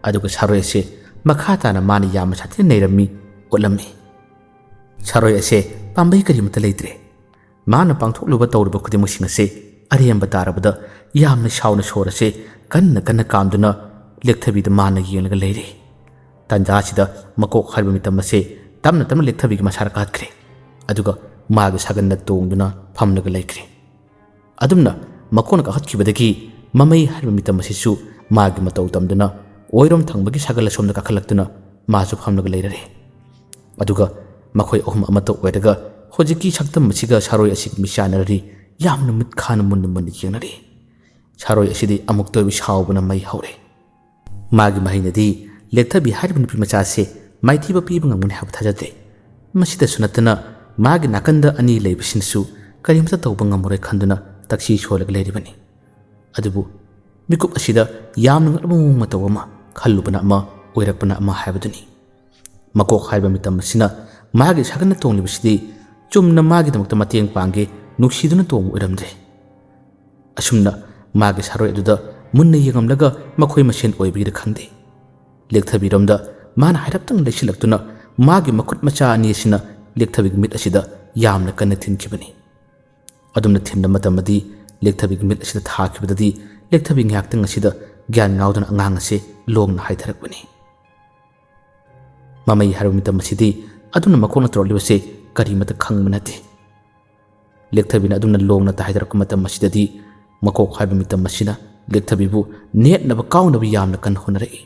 ꯑꯗꯨꯒ ꯁꯔꯣꯏ ꯑꯁꯤ ꯃꯈꯥ ꯇꯥꯅ ꯃꯥꯅ ꯌꯥꯝꯅ ꯁꯥꯊꯤꯅ ꯅꯩꯔꯝꯃꯤ ꯎꯠꯂꯝꯃꯤ꯫ ꯁꯔꯣꯏ ꯑꯁꯦ ꯄꯥꯝꯕꯩ ꯀꯔꯤꯃꯠꯇ ꯂꯩꯇ꯭ꯔꯦ꯫ ꯃꯥꯅ ꯄꯥꯡꯊꯣꯛꯂꯨꯕ ꯇꯧꯔꯨꯕ ꯈꯨꯗꯤꯡꯃꯛꯁꯤꯡ ꯑꯁꯦ ꯑꯔꯦꯝꯕ ꯇꯥꯔꯕꯗ ꯌꯥꯝꯅ ꯁꯥꯎꯅ ꯁꯣꯔ ꯑꯁꯦ ꯀꯟꯅ ꯀꯟꯅ ꯀꯥꯝꯗꯨꯅ ꯂꯦꯛꯊꯕꯤꯗ ꯃꯥꯅ ꯌꯦꯡꯂꯒ ꯂꯩꯔꯦ꯫ ꯇꯥꯟꯖꯥꯁꯤꯗ ꯃꯀꯣꯛ ꯍꯥꯏꯕ ꯃꯤꯇꯝ ꯑꯁꯦ ꯇꯞꯅ ꯇꯞꯅ ꯂꯦꯛꯊꯕꯤꯒꯤ ꯃꯁꯥꯗ ꯀꯥꯈꯠꯈ꯭ꯔꯦ꯫ ꯑꯗꯨꯒ ꯃꯥꯒꯤ ꯁꯥꯒꯟꯗ ꯇꯣꯡꯗꯨꯅ ꯐꯝꯂꯒ ꯂꯩꯈ꯭ꯔꯦ꯫ ꯑꯗꯨꯝꯅ ꯃꯀꯣꯛꯅ ꯀꯥꯈꯠꯈꯤꯕꯗꯒꯤ ꯃꯃꯩ ꯍꯥꯏꯔꯤꯕ ꯃꯤꯇꯝ ꯑꯁꯤꯁꯨ ꯃꯥꯒꯤ ꯃꯇꯧ ꯇꯝꯗꯨꯅ ꯑꯣꯏꯔꯣꯝ ꯊꯪꯕꯒꯤ ꯁꯥꯒꯜ ꯑꯁꯣꯝꯗ ꯀꯥꯈꯠꯂꯛꯇꯨꯅ ꯃꯥꯁꯨ ꯐꯝꯂꯒ ꯂꯩꯔꯔꯦ꯫ ꯑꯗꯨꯒ ꯃꯈꯣꯏ ꯑꯍꯨꯝ ꯑꯃꯠꯇ ꯑꯣꯏꯔꯒ ꯍꯧꯖꯤꯛꯀꯤ ꯁꯛꯇꯝ ꯑꯁꯤꯒ ꯁꯥꯔꯣꯏ ꯑꯁꯤꯒ ꯃꯤꯆꯥꯟꯅꯔꯔꯤ꯫ ꯌꯥꯝꯅ ꯃꯤꯠ ꯈꯥꯅ ꯃꯨꯟꯅ ꯃꯨꯟꯅ ꯌꯦꯡꯅꯔꯤ꯫ ꯁꯥꯔꯣꯏ ꯑꯁꯤꯗꯤ ꯑꯃꯨꯛꯇ ꯑꯣꯏꯕ ꯁꯥꯎꯕꯅ ꯃꯩ ꯍꯧꯔꯦ꯫ ꯃꯥꯒꯤ ꯃꯍꯩꯅꯗꯤ ꯂꯦꯛꯊꯕꯤ ꯍꯥꯏꯔꯤꯕ ꯅꯨꯄꯤ ꯃꯆꯥ ꯑꯁꯤ ꯃꯥꯏꯊꯤꯕ ꯄꯤꯕ ꯉꯝꯒꯅꯤ ꯍꯥꯏꯕ ꯊꯥꯖꯗꯦ꯫ ꯃꯁꯤꯗꯁꯨ ꯅꯠꯇꯅ ꯃꯥꯒꯤ ꯅꯥꯀꯟꯗ ꯑꯅꯤ ꯂꯩꯕꯁꯤꯅꯁꯨ ꯀꯔꯤꯝꯇ ꯇꯧꯕ ꯉꯝꯃꯔꯣꯏ ꯈꯟꯗꯨꯅ ꯇꯛꯁꯤ ꯁꯣꯜꯂꯒ ꯂꯩꯔꯤꯕꯅꯤ꯫ ꯑꯗꯨꯕꯨ ꯃꯤꯀꯨꯞ ꯑꯁꯤꯗ ꯌꯥꯝꯅ ꯉꯛꯂꯕ ꯃꯑꯣꯡ ꯃꯇꯧ ꯑꯃ, ꯈꯜꯂꯨꯕꯅ ꯑꯃ, ꯑꯣꯏꯔꯛꯄꯅ ꯑꯃ ꯍꯥꯏꯕꯗꯨꯅꯤ꯫ ꯃꯀꯣꯛ ꯍꯥꯏꯕ ꯃꯤꯇꯝ ꯑꯁꯤꯅ ꯃꯥꯒꯤ ꯁꯥꯒꯟꯅ ꯇꯣꯡꯂꯤꯕꯁꯤꯗꯤ ꯆꯨꯝꯅ ꯃꯥꯒꯤꯗꯃꯛꯇ ꯃꯇꯦꯡ ꯄꯥꯡꯒꯦ ꯅꯨꯡꯁꯤꯗꯨꯅ ꯇꯣꯡꯕ ꯑꯣꯏꯔꯝꯗ꯭ꯔꯦ꯫ ꯑꯁꯨꯝꯅ ꯃꯥꯒꯤ ꯁꯥꯔꯣꯏ ꯑꯗꯨꯗ ꯃꯨꯟꯅ ꯌꯦꯡꯉꯝꯂꯒ ꯃꯈꯣꯏ ꯃꯁꯦꯟ ꯑꯣꯏꯕꯒꯤꯔ ꯈꯪꯗꯦ, ꯂꯦꯛꯊꯕꯤꯔꯣꯝꯗ ꯃꯥꯅ ꯍꯥꯏꯔꯞꯇꯪ ꯂꯩꯁꯤꯜꯂꯛꯇꯨꯅ ꯃꯥꯒꯤ ꯃꯈꯨꯠ ꯃꯆꯥ ꯑꯅꯤ ꯑꯁꯤꯅ ꯂꯦꯛꯊꯕꯤꯒꯤ ꯃꯤꯠ ꯑꯁꯤꯗ ꯌꯥꯝꯅ ꯀꯟꯅ ꯊꯤꯟꯈꯤꯕꯅꯤ꯫ ꯑꯗꯨꯝꯅ ꯊꯤꯟꯕ ꯃꯇꯝꯗꯗꯤ ꯂꯦꯛꯊꯕꯤꯒꯤ ꯃꯤꯠ ꯑꯁꯤꯗ ꯊꯥꯈꯤꯕꯗꯗꯤ ꯂꯦꯛꯊꯕꯤ ꯉꯥꯏꯍꯥꯛꯇꯪ ꯑꯁꯤꯗ ꯒ꯭ꯌꯥꯟ ꯉꯥꯎꯗꯨꯅ ꯑꯉꯥꯡ ꯑꯁꯦ ꯂꯣꯡꯅ ꯍꯥꯏꯊꯔꯛꯄꯅꯤ꯫ ꯃꯃꯩ ꯍꯥꯏꯔꯕ ꯃꯇꯝ ꯑꯁꯤꯗꯤ ꯑꯗꯨꯅ ꯃꯀꯣꯛꯅ ꯇꯧꯔꯛꯂꯤꯕꯁꯦ ꯀꯔꯤꯃꯠꯇ ꯈꯪꯕ ꯅꯠꯇꯦ꯫ ꯂꯦꯛꯊꯕꯤꯅ ꯑꯗꯨꯝꯅ ꯂꯣꯡꯅ ꯍꯥꯏꯊꯔꯛꯄ ꯃꯇꯝ ꯑꯁꯤꯗꯗꯤ ꯃꯀꯣꯛ ꯍꯥꯏꯕ ꯃꯤꯇꯝ ꯑꯁꯤꯅ ꯂꯦꯛꯊꯕꯤꯕꯨ ꯅꯦꯠꯅꯕ ꯀꯥꯎꯅꯕ ꯌꯥꯝꯅ ꯀꯟꯅ ꯍꯣꯠꯅꯔꯛꯏ꯫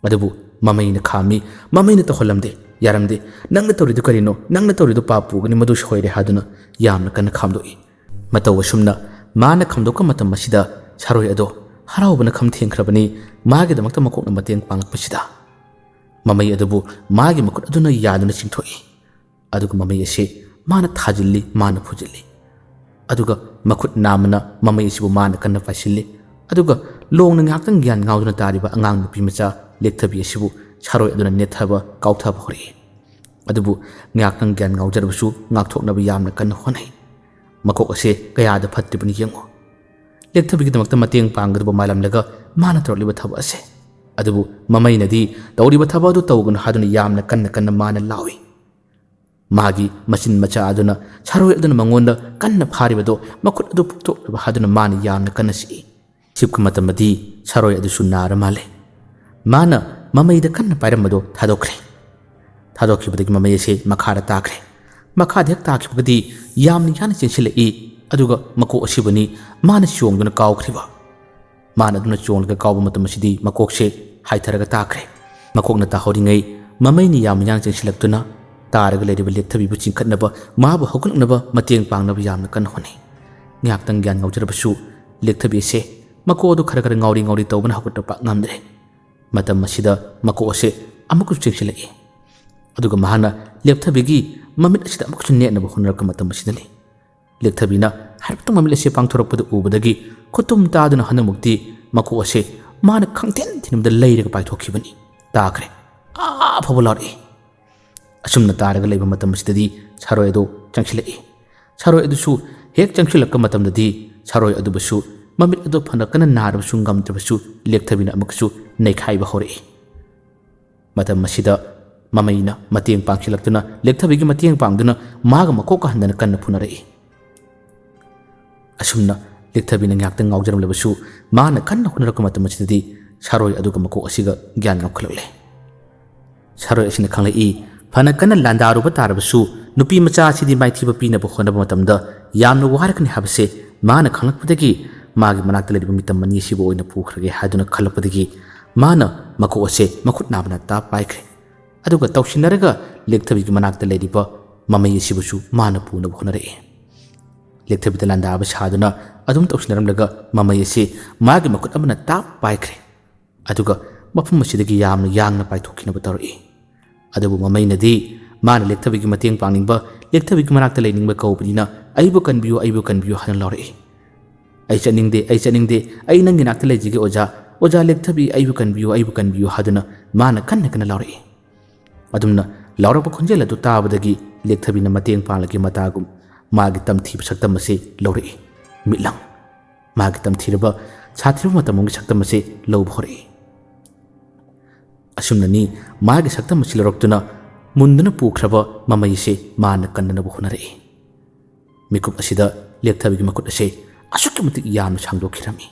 ꯑꯗꯨꯕꯨ ꯃꯃꯩꯅ ꯈꯥꯝꯃꯤ, ꯃꯃꯩꯅ ꯇꯧꯍꯜꯂꯝꯗꯦ, ꯌꯥꯔꯝꯗꯦ, "ꯅꯪꯅ ꯇꯧꯔꯤꯗꯨ ꯀꯔꯤꯅꯣ? ꯅꯪꯅ ꯇꯧꯔꯤꯗꯨ ꯄꯥꯞ ꯄꯨꯒꯅꯤ, ꯃꯗꯨ ꯁꯣꯏꯔꯦ" ꯍꯥꯏꯗꯨꯅ ꯌꯥꯝꯅ ꯀꯟꯅ ꯈꯥꯝꯗꯣꯛꯏ꯫ ꯃꯇꯧ ꯑꯁꯨꯝꯅ ꯃꯥꯅ ꯈꯥꯝꯗꯣꯛꯄ ꯃꯇꯝ ꯑꯁꯤꯗ ꯁꯥꯔꯣꯏ ꯑꯗꯣ ꯍꯔꯥꯎꯕꯅ ꯈꯝ ꯊꯦꯡꯈ꯭ꯔꯕꯅꯤ, ꯃꯥꯒꯤꯗꯃꯛꯇ ꯃꯀꯣꯛꯅ ꯃꯇꯦꯡ ꯄꯥꯡꯂꯛꯄꯁꯤꯗ꯫ ꯃꯃꯩ ꯑꯗꯨꯕꯨ ꯃꯥꯒꯤ ꯃꯈꯨꯠ ꯑꯗꯨꯅ ꯌꯥꯗꯨꯅ ꯆꯤꯡꯊꯣꯛꯏ꯫ ꯑꯗꯨꯒ ꯃꯃꯩ ꯑꯁꯤ ꯃꯥꯅ ꯊꯥꯖꯤꯜꯂꯤ, ꯃꯥꯅ ꯐꯨꯖꯤꯜꯂꯤ꯫ ꯑꯗꯨꯒ ꯃꯈꯨꯠ ꯅꯥꯝꯃꯅ ꯃꯃꯩ ꯑꯁꯤꯕꯨ ꯃꯥꯅ ꯀꯟꯅ ꯄꯥꯏꯁꯤꯜꯂꯤ꯫ ꯑꯗꯨꯒ ꯂꯣꯡꯅ ꯉꯥꯏꯍꯥꯛꯇꯪ ꯒ꯭ꯌꯥꯟ ꯉꯥꯎꯗꯨꯅ ꯇꯥꯔꯤꯕ ꯑꯉꯥꯡ ꯅꯨꯄꯤ ꯃꯆꯥ ꯂꯦꯛꯊꯕꯤ ꯑꯁꯤꯕꯨ ꯁꯥꯔꯣꯏ ꯑꯗꯨꯅ ꯅꯦꯠꯊꯕ, ꯀꯥꯎꯊꯕ ꯍꯧꯔꯛꯏ꯫ ꯑꯗꯨꯕꯨ ꯉꯥꯏꯍꯥꯛꯇꯪ ꯒ꯭ꯌꯥꯟ ꯉꯥꯎꯖꯔꯕꯁꯨ ꯉꯥꯛꯊꯣꯛꯅꯕ ꯌꯥꯝꯅ ꯀꯟꯅ ꯍꯣꯠꯅꯩ꯫ ꯃꯀꯣꯛ ꯑꯁꯦ ꯀꯌꯥꯗ ꯐꯠꯇ꯭ꯔꯤꯕꯅꯤ ꯌꯦꯡꯉꯨ꯫ ꯂꯦꯛꯊꯕꯤꯒꯤꯗꯃꯛꯇ ꯃꯇꯦꯡ ꯄꯥꯡꯒꯗꯕ ꯃꯥꯜꯂꯝꯂꯒ ꯃꯥꯅ ꯇꯧꯔꯛꯂꯤꯕ ꯊꯕꯛ ꯑꯁꯦ꯫ ꯑꯗꯨꯕꯨ ꯃꯃꯩꯅꯗꯤ "ꯇꯧꯔꯤꯕ ꯊꯕꯛ ꯑꯗꯨ ꯇꯧꯒꯅꯨ" ꯍꯥꯏꯗꯨꯅ ꯌꯥꯝꯅ ꯀꯟꯅ ꯀꯟꯅ ꯃꯥꯅ ꯂꯥꯎꯏ꯫ ꯃꯥꯒꯤ ꯃꯆꯤꯟ ꯃꯆꯥ ꯑꯗꯨꯅ ꯁꯥꯔꯣꯏ ꯑꯗꯨꯅ ꯃꯉꯣꯟꯗ ꯀꯟꯅ ꯐꯥꯔꯤꯕꯗꯣ ꯃꯈꯨꯠ ꯑꯗꯨ ꯐꯨꯛꯇꯣꯛꯅꯕ ꯍꯥꯏꯗꯨꯅ ꯃꯥꯅ ꯌꯥꯝꯅ ꯀꯟꯅ ꯆꯤꯛꯏ꯫ ꯆꯤꯛꯄ ꯃꯇꯝꯗꯗꯤ ꯁꯥꯔꯣꯏ ꯑꯗꯨꯁꯨ ꯅꯥꯔ ꯃꯥꯜꯂꯦ꯫ ꯃꯥꯅ ꯃꯃꯩꯗ ꯀꯟꯅ ꯄꯥꯏꯔꯝꯕꯗꯣ ꯊꯥꯗꯣꯛꯈ꯭ꯔꯦ꯫ ꯊꯥꯗꯣꯛꯈꯤꯕꯗꯒꯤ ꯃꯃꯩ ꯑꯁꯦ ꯃꯈꯥꯗ ꯇꯥꯈ꯭ꯔꯦ꯫ ꯃꯈꯥꯗ ꯍꯦꯛ ꯇꯥꯈꯤꯕꯒꯗꯤ ꯌꯥꯝꯅ ꯌꯥꯡꯅ ꯆꯦꯟꯁꯤꯜꯂꯛꯏ꯫ ꯑꯗꯨꯒ ꯃꯀꯣꯛ ꯑꯁꯤꯕꯨꯅꯤ ꯃꯥꯅ ꯆꯣꯡꯗꯨꯅ ꯀꯥꯎꯈ꯭ꯔꯤꯕ꯫ ꯃꯥꯅ ꯑꯗꯨꯅ ꯆꯣꯡꯂꯒ ꯀꯥꯎꯕ ꯃꯇꯝ ꯑꯁꯤꯗꯤ ꯃꯀꯣꯛꯁꯦ ꯍꯥꯏꯊꯔꯒ ꯇꯥꯈ꯭ꯔꯦ꯫ ꯃꯀꯣꯛꯅ ꯇꯥꯍꯧꯔꯤꯉꯩ ꯃꯃꯩꯅ ꯌꯥꯝꯅ ꯌꯥꯡꯅ ꯆꯦꯟꯁꯤꯜꯂꯛꯇꯨꯅ ꯇꯥꯔꯒ ꯂꯩꯔꯤꯕ ꯂꯦꯛꯊꯕꯤꯕꯨ ꯆꯤꯡꯈꯠꯅꯕ, ꯃꯥꯕꯨ ꯍꯧꯒꯠꯅꯕ ꯃꯇꯦꯡ ꯄꯥꯡꯅꯕ ꯌꯥꯝꯅ ꯀꯟꯅ ꯍꯣꯠꯅꯩ꯫ ꯉꯥꯏꯍꯥꯛꯇꯪ ꯒ꯭ꯌꯥꯟ ꯉꯥꯎꯖꯔꯕꯁꯨ ꯂꯦꯛꯊꯕꯤ ꯑꯁꯦ ꯃꯀꯣꯛ ꯑꯗꯨ ꯈꯔ ꯈꯔ ꯉꯥꯎꯔꯤ ꯉꯥꯎꯔꯤ ꯇꯧꯕꯅ ꯍꯧꯒꯠꯄ ꯄꯥꯛ ꯉꯝꯗ꯭ꯔꯦ꯫ ꯃꯇꯝ ꯑꯁꯤꯗ ꯃꯀꯣꯛ ꯑꯁꯦ ꯑꯃꯨꯛꯀꯁꯨ ꯆꯤꯡꯁꯤꯜꯂꯛꯏ꯫ ꯑꯗꯨꯒ ꯃꯍꯥꯛꯅ ꯂꯦꯛꯊꯕꯤꯒꯤ ꯃꯃꯤꯠ ꯑꯁꯤꯗ ꯑꯃꯨꯛꯀꯁꯨ ꯅꯦꯠꯅꯕ ꯍꯣꯠꯅꯔꯛꯄ ꯃꯇꯝ ꯑꯁꯤꯗꯅꯤ꯫ ꯂꯦꯛꯊꯕꯤꯅ ꯍꯥꯏꯐꯦꯠꯇꯪ ꯃꯃꯤꯠ ꯑꯁꯦ ꯄꯥꯡꯊꯣꯔꯛꯄꯗ ꯎꯕꯗꯒꯤ ꯈꯨꯇꯨꯝ ꯇꯥꯗꯨꯅ ꯍꯟꯗꯛꯃꯨꯛꯇꯤ ꯃꯀꯣꯛ ꯑꯁꯦ ꯃꯥꯅ ꯈꯪꯊꯤꯟ ꯊꯤꯟꯕꯗ ꯂꯩꯔꯒ ꯄꯥꯏꯊꯣꯛꯈꯤꯕꯅꯤ꯫ ꯇꯥꯈ꯭ꯔꯦ꯫ "ꯑꯥ!" ꯐꯥꯎꯕ ꯂꯥꯎꯔꯛꯏ꯫ ꯑꯁꯨꯝꯅ ꯇꯥꯔꯒ ꯂꯩꯕ ꯃꯇꯝ ꯑꯁꯤꯗꯗꯤ ꯁꯥꯔꯣꯏ ꯑꯗꯨ ꯆꯪꯁꯤꯜꯂꯛꯏ꯫ ꯁꯥꯔꯣꯏ ꯑꯗꯨꯁꯨ ꯍꯦꯛ ꯆꯪꯁꯤꯜꯂꯛꯄ ꯃꯇꯝꯗꯗꯤ ꯁꯥꯔꯣꯏ ꯑꯗꯨꯕꯨꯁꯨ ꯃꯃꯤꯠ ꯑꯗꯨ ꯐꯅ ꯀꯟꯅ ꯅꯥꯔꯕꯁꯨ ꯉꯝꯗ꯭ꯔꯕꯁꯨ ꯂꯦꯛꯊꯕꯤꯅ ꯑꯃꯨꯛꯀꯁꯨ ꯅꯩꯈꯥꯏꯕ ꯍꯧꯔꯛꯏ꯫ ꯃꯇꯝ ꯑꯁꯤꯗ ꯃꯃꯩꯅ ꯃꯇꯦꯡ ꯄꯥꯡꯁꯤꯜꯂꯛꯇꯨꯅ, ꯂꯦꯛꯊꯕꯤꯒꯤ ꯃꯇꯦꯡ ꯄꯥꯡꯗꯨꯅ ꯃꯥꯒ ꯃꯀꯣꯛꯀ ꯍꯟꯗꯅ ꯀꯟꯅ ꯐꯨꯅꯔꯛꯏ꯫ ꯑꯁꯨꯝꯅ ꯂꯦꯛꯊꯕꯤꯅ ꯉꯥꯏꯍꯥꯛꯇꯪ ꯉꯥꯎꯖꯔꯝꯂꯕꯁꯨ, ꯃꯥꯅ ꯀꯟꯅ ꯍꯣꯠꯅꯔꯛꯄ ꯃꯇꯝ ꯑꯁꯤꯗꯗꯤ ꯁꯥꯔꯣꯏ ꯑꯗꯨꯒ ꯃꯀꯣꯛ ꯑꯁꯤꯒ ꯒ꯭ꯌꯥꯟ ꯉꯥꯎꯈꯠꯂꯛꯂꯦ꯫ ꯁꯥꯔꯣꯏ ꯑꯁꯤꯅ ꯈꯪꯂꯛꯏ, ꯐꯅ ꯀꯟꯅ ꯂꯥꯟꯗꯥꯔꯨꯕ ꯇꯥꯔꯕꯁꯨ, ꯅꯨꯄꯤ ꯃꯆꯥ ꯑꯁꯤꯗꯤ ꯃꯥꯏꯊꯤꯕ ꯄꯤꯅꯕ ꯍꯣꯠꯅꯕ ꯃꯇꯝꯗ ꯌꯥꯝꯅ ꯋꯥꯔꯛꯀꯅꯤ ꯍꯥꯏꯕꯁꯦ ꯃꯥꯅ ꯈꯪꯂꯛꯄꯗꯒꯤ, ꯃꯥꯒꯤ ꯃꯅꯥꯛꯇ ꯂꯩꯔꯤꯕ ꯃꯤꯇꯝ ꯑꯅꯤ ꯑꯁꯤꯕꯨ ꯑꯣꯏꯅ ꯄꯨꯈ꯭ꯔꯒꯦ ꯍꯥꯏꯗꯨꯅ ꯈꯜꯂꯛꯄꯗꯒꯤ, ꯃꯥꯅ ꯃꯀꯣꯛ ꯑꯁꯦ ꯃꯈꯨꯠ ꯅꯥꯝꯃꯅ ꯇꯥꯞ ꯄꯥꯏꯈ꯭ꯔꯦ꯫ ꯑꯗꯨꯒ ꯇꯧꯁꯤꯟꯅꯔꯒ ꯂꯦꯛꯊꯕꯤꯒꯤ ꯃꯅꯥꯛꯇ ꯂꯩꯔꯤꯕ ꯃꯃꯩ ꯑꯁꯤꯕꯨꯁꯨ ꯃꯥꯅ ꯄꯨꯅꯕ ꯍꯣꯠꯅꯔꯛꯏ꯫ ꯂꯦꯛꯊꯕꯤꯗ ꯂꯥꯟꯗꯥꯕ ꯁꯥꯗꯨꯅ ꯑꯗꯨꯝ ꯇꯧꯁꯤꯟꯅꯔꯝꯂꯒ, ꯃꯃꯩ ꯑꯁꯤ ꯃꯥꯒꯤ ꯃꯈꯨꯠ ꯑꯃꯅ ꯇꯥꯞ ꯄꯥꯏꯈ꯭ꯔꯦ꯫ ꯑꯗꯨꯒ ꯃꯐꯝ ꯑꯁꯤꯗꯒꯤ ꯌꯥꯝꯅ ꯌꯥꯡꯅ ꯄꯥꯏꯊꯣꯛꯈꯤꯅꯕ ꯇꯧꯔꯛꯏ꯫ ꯑꯗꯨꯕꯨ ꯃꯃꯩꯅꯗꯤ ꯃꯥꯅ ꯂꯦꯛꯊꯕꯤꯒꯤ ꯃꯇꯦꯡ ꯄꯥꯡꯅꯤꯡꯕ, ꯂꯦꯛꯊꯕꯤꯒꯤ ꯃꯅꯥꯛꯇ ꯂꯩꯅꯤꯡꯕ ꯀꯧꯕꯅꯤꯅ, "ꯑꯩꯕꯨ ꯀꯟꯕꯤꯌꯨ, ꯑꯩꯕꯨ ꯀꯟꯕꯤꯌꯨ" ꯍꯥꯏꯅ ꯂꯥꯎꯔꯛꯏ꯫ "ꯑꯩ ꯆꯠꯅꯤꯡꯗꯦ, ꯑꯩ ꯆꯠꯅꯤꯡꯗꯦ, ꯑꯩ ꯅꯪꯒꯤ ꯅꯥꯛꯇ ꯂꯩꯖꯒꯦ ꯑꯣꯖꯥ꯫ ꯑꯣꯖꯥ ꯂꯦꯛꯊꯕꯤ, ꯑꯩꯕꯨ ꯀꯟꯕꯤꯌꯨ, ꯑꯩꯕꯨ ꯀꯟꯕꯤꯌꯨ" ꯍꯥꯏꯗꯨꯅ ꯃꯥꯅ ꯀꯟꯅ ꯀꯟꯅ ꯂꯥꯎꯔꯛꯏ꯫ ꯑꯗꯨꯝꯅ ꯂꯥꯎꯔꯛꯄ ꯈꯣꯟꯖꯦꯜ ꯑꯗꯨ ꯇꯥꯕꯗꯒꯤ ꯂꯦꯛꯊꯕꯤꯅ ꯃꯇꯦꯡ ꯄꯥꯡꯂꯒꯦ ꯃꯇꯥꯒꯨꯝ ꯃꯥꯒꯤ ꯇꯝꯊꯤꯕ ꯁꯛꯇꯝ ꯑꯁꯤ ꯂꯧꯔꯛꯏ꯫ ꯃꯤꯠꯂꯪ꯫ ꯃꯥꯒꯤ ꯇꯝꯊꯤꯔꯕ, ꯁꯥꯊꯤꯔꯕ ꯃꯇꯝ ꯑꯃꯒꯤ ꯁꯛꯇꯝ ꯑꯁꯤ ꯂꯧꯕ ꯍꯧꯔꯛꯏ꯫ ꯑꯁꯨꯝꯅꯅꯤ ꯃꯥꯒꯤ ꯁꯛꯇꯝ ꯑꯁꯤ ꯂꯧꯔꯛꯇꯨꯅ ꯃꯨꯟꯗꯨꯅ ꯄꯨꯈ꯭ꯔꯕ ꯃꯃꯩ ꯑꯁꯤ ꯃꯥꯅ ꯀꯟꯅꯅꯕ ꯍꯣꯠꯅꯔꯛꯏ꯫ ꯃꯤꯀꯨꯞ ꯑꯁꯤꯗ ꯂꯦꯛꯊꯕꯤꯒꯤ ꯃꯈꯨꯠ ꯑꯁꯤ ꯑꯁꯨꯛꯀꯤ ꯃꯇꯤꯛ ꯌꯥꯝꯅ ꯁꯥꯡꯗꯣꯛꯈꯤꯔꯝꯃꯤ꯫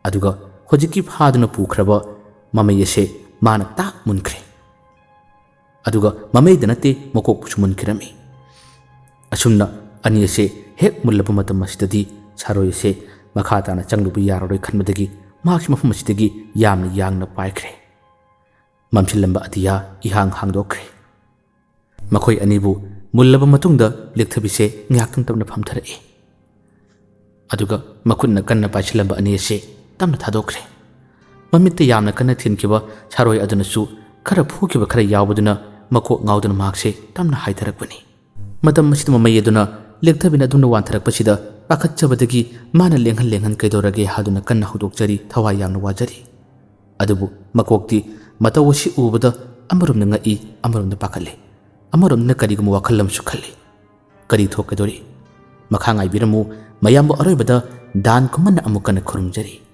ꯑꯗꯨꯒ ꯍꯧꯖꯤꯛꯀꯤ ꯐꯥꯗꯨꯅ ꯄꯨꯈ꯭ꯔꯕ ꯃꯃꯩ ꯑꯁꯦ ꯃꯥꯅ ꯇꯥꯛ ꯃꯨꯟꯈ꯭ꯔꯦ꯫ ꯑꯗꯨꯒ ꯃꯃꯩꯗ ꯅꯠꯇꯦ, ꯃꯀꯣꯛꯄꯨꯁꯨ ꯃꯨꯟꯈꯤꯔꯝꯃꯤ꯫ ꯑꯁꯨꯝꯅ ꯑꯅꯤ ꯑꯁꯦ ꯍꯦꯛ ꯃꯨꯜꯂꯕ ꯃꯇꯝ ꯑꯁꯤꯗꯗꯤ ꯁꯥꯔꯣꯏ ꯑꯁꯦ ꯃꯈꯥ ꯇꯥꯅ ꯆꯪꯂꯨꯕ ꯌꯥꯔꯔꯣꯏ ꯈꯟꯕꯗꯒꯤ ꯃꯍꯥꯛꯁꯨ ꯃꯐꯝ ꯑꯁꯤꯗꯒꯤ ꯌꯥꯝꯅ ꯌꯥꯡꯅ ꯄꯥꯏꯈ꯭ꯔꯦ꯫ ꯃꯝꯁꯤꯜꯂꯝꯕ ꯑꯇꯤꯌꯥ ꯏꯍꯥꯡ ꯍꯥꯡꯗꯣꯛꯈ꯭ꯔꯦ꯫ ꯃꯈꯣꯏ ꯑꯅꯤꯕꯨ ꯃꯨꯜꯂꯕ ꯃꯇꯨꯡꯗ ꯂꯦꯛꯊꯕꯤꯁꯦ ꯉꯥꯏꯍꯥꯛꯇꯪ ꯇꯞꯅ ꯐꯝꯊꯔꯛꯏ꯫ ꯑꯗꯨꯒ ꯃꯈꯨꯠꯅ ꯀꯟꯅ ꯄꯥꯏꯁꯤꯜꯂꯝꯕ ꯑꯅꯤ ꯑꯁꯤ ꯇꯞꯅ ꯊꯥꯗꯣꯛꯈ꯭ꯔꯦ꯫ ꯃꯃꯤꯠꯇ ꯌꯥꯝꯅ ꯀꯟꯅ ꯊꯤꯟꯈꯤꯕ ꯁꯥꯔꯣꯏ ꯑꯗꯨꯅꯁꯨ ꯈꯔ ꯐꯨꯈꯤꯕ ꯈꯔ ꯌꯥꯎꯕꯗꯨꯅ ꯃꯀꯣꯛ ꯉꯥꯎꯗꯨꯅ ꯃꯍꯥꯛꯁꯦ ꯇꯞꯅ ꯍꯥꯏꯊꯔꯛꯄꯅꯤ꯫ ꯃꯇꯝ ꯑꯁꯤꯗ ꯃꯃꯩ ꯑꯗꯨꯅ ꯂꯦꯛꯊꯕꯤꯅ ꯑꯗꯨꯝꯅ ꯋꯥꯟꯊꯔꯛꯄꯁꯤꯗ ꯄꯥꯈꯠꯆꯕꯗꯒꯤ ꯃꯥꯅ ꯂꯦꯡꯍꯟ ꯂꯦꯡꯍꯟ ꯀꯩꯗꯧꯔꯒꯦ ꯍꯥꯏꯗꯨꯅ ꯀꯟꯅ ꯍꯧꯗꯣꯛꯆꯔꯤ, ꯊꯋꯥꯏ ꯌꯥꯝꯅ ꯋꯥꯖꯔꯤ꯫ ꯑꯗꯨꯕꯨ ꯃꯀꯣꯛꯇꯤ ꯃꯇꯧ ꯑꯁꯤ ꯎꯕꯗ ꯑꯃꯔꯣꯝꯗ ꯉꯛꯏ, ꯑꯃꯔꯣꯝꯗ ꯄꯥꯈꯠꯂꯤ, ꯑꯃꯔꯣꯝꯗꯅ ꯀꯔꯤꯒꯨꯝꯕ ꯋꯥꯈꯜ ꯑꯃꯁꯨ ꯈꯜꯂꯤ꯫ ꯀꯔꯤ ꯊꯣꯛꯀꯗꯧꯔꯤ? ꯃꯈꯥ ꯉꯥꯏꯕꯤꯔꯝꯃꯨ꯫ ꯃꯌꯥꯝꯕꯨ ꯑꯔꯣꯏꯕꯗ ꯗꯥꯟ ꯀꯨꯝꯃꯟꯅ ꯑꯃꯨꯛ ꯀꯟꯅ ꯈꯨꯔꯨꯝꯖꯔꯤ꯫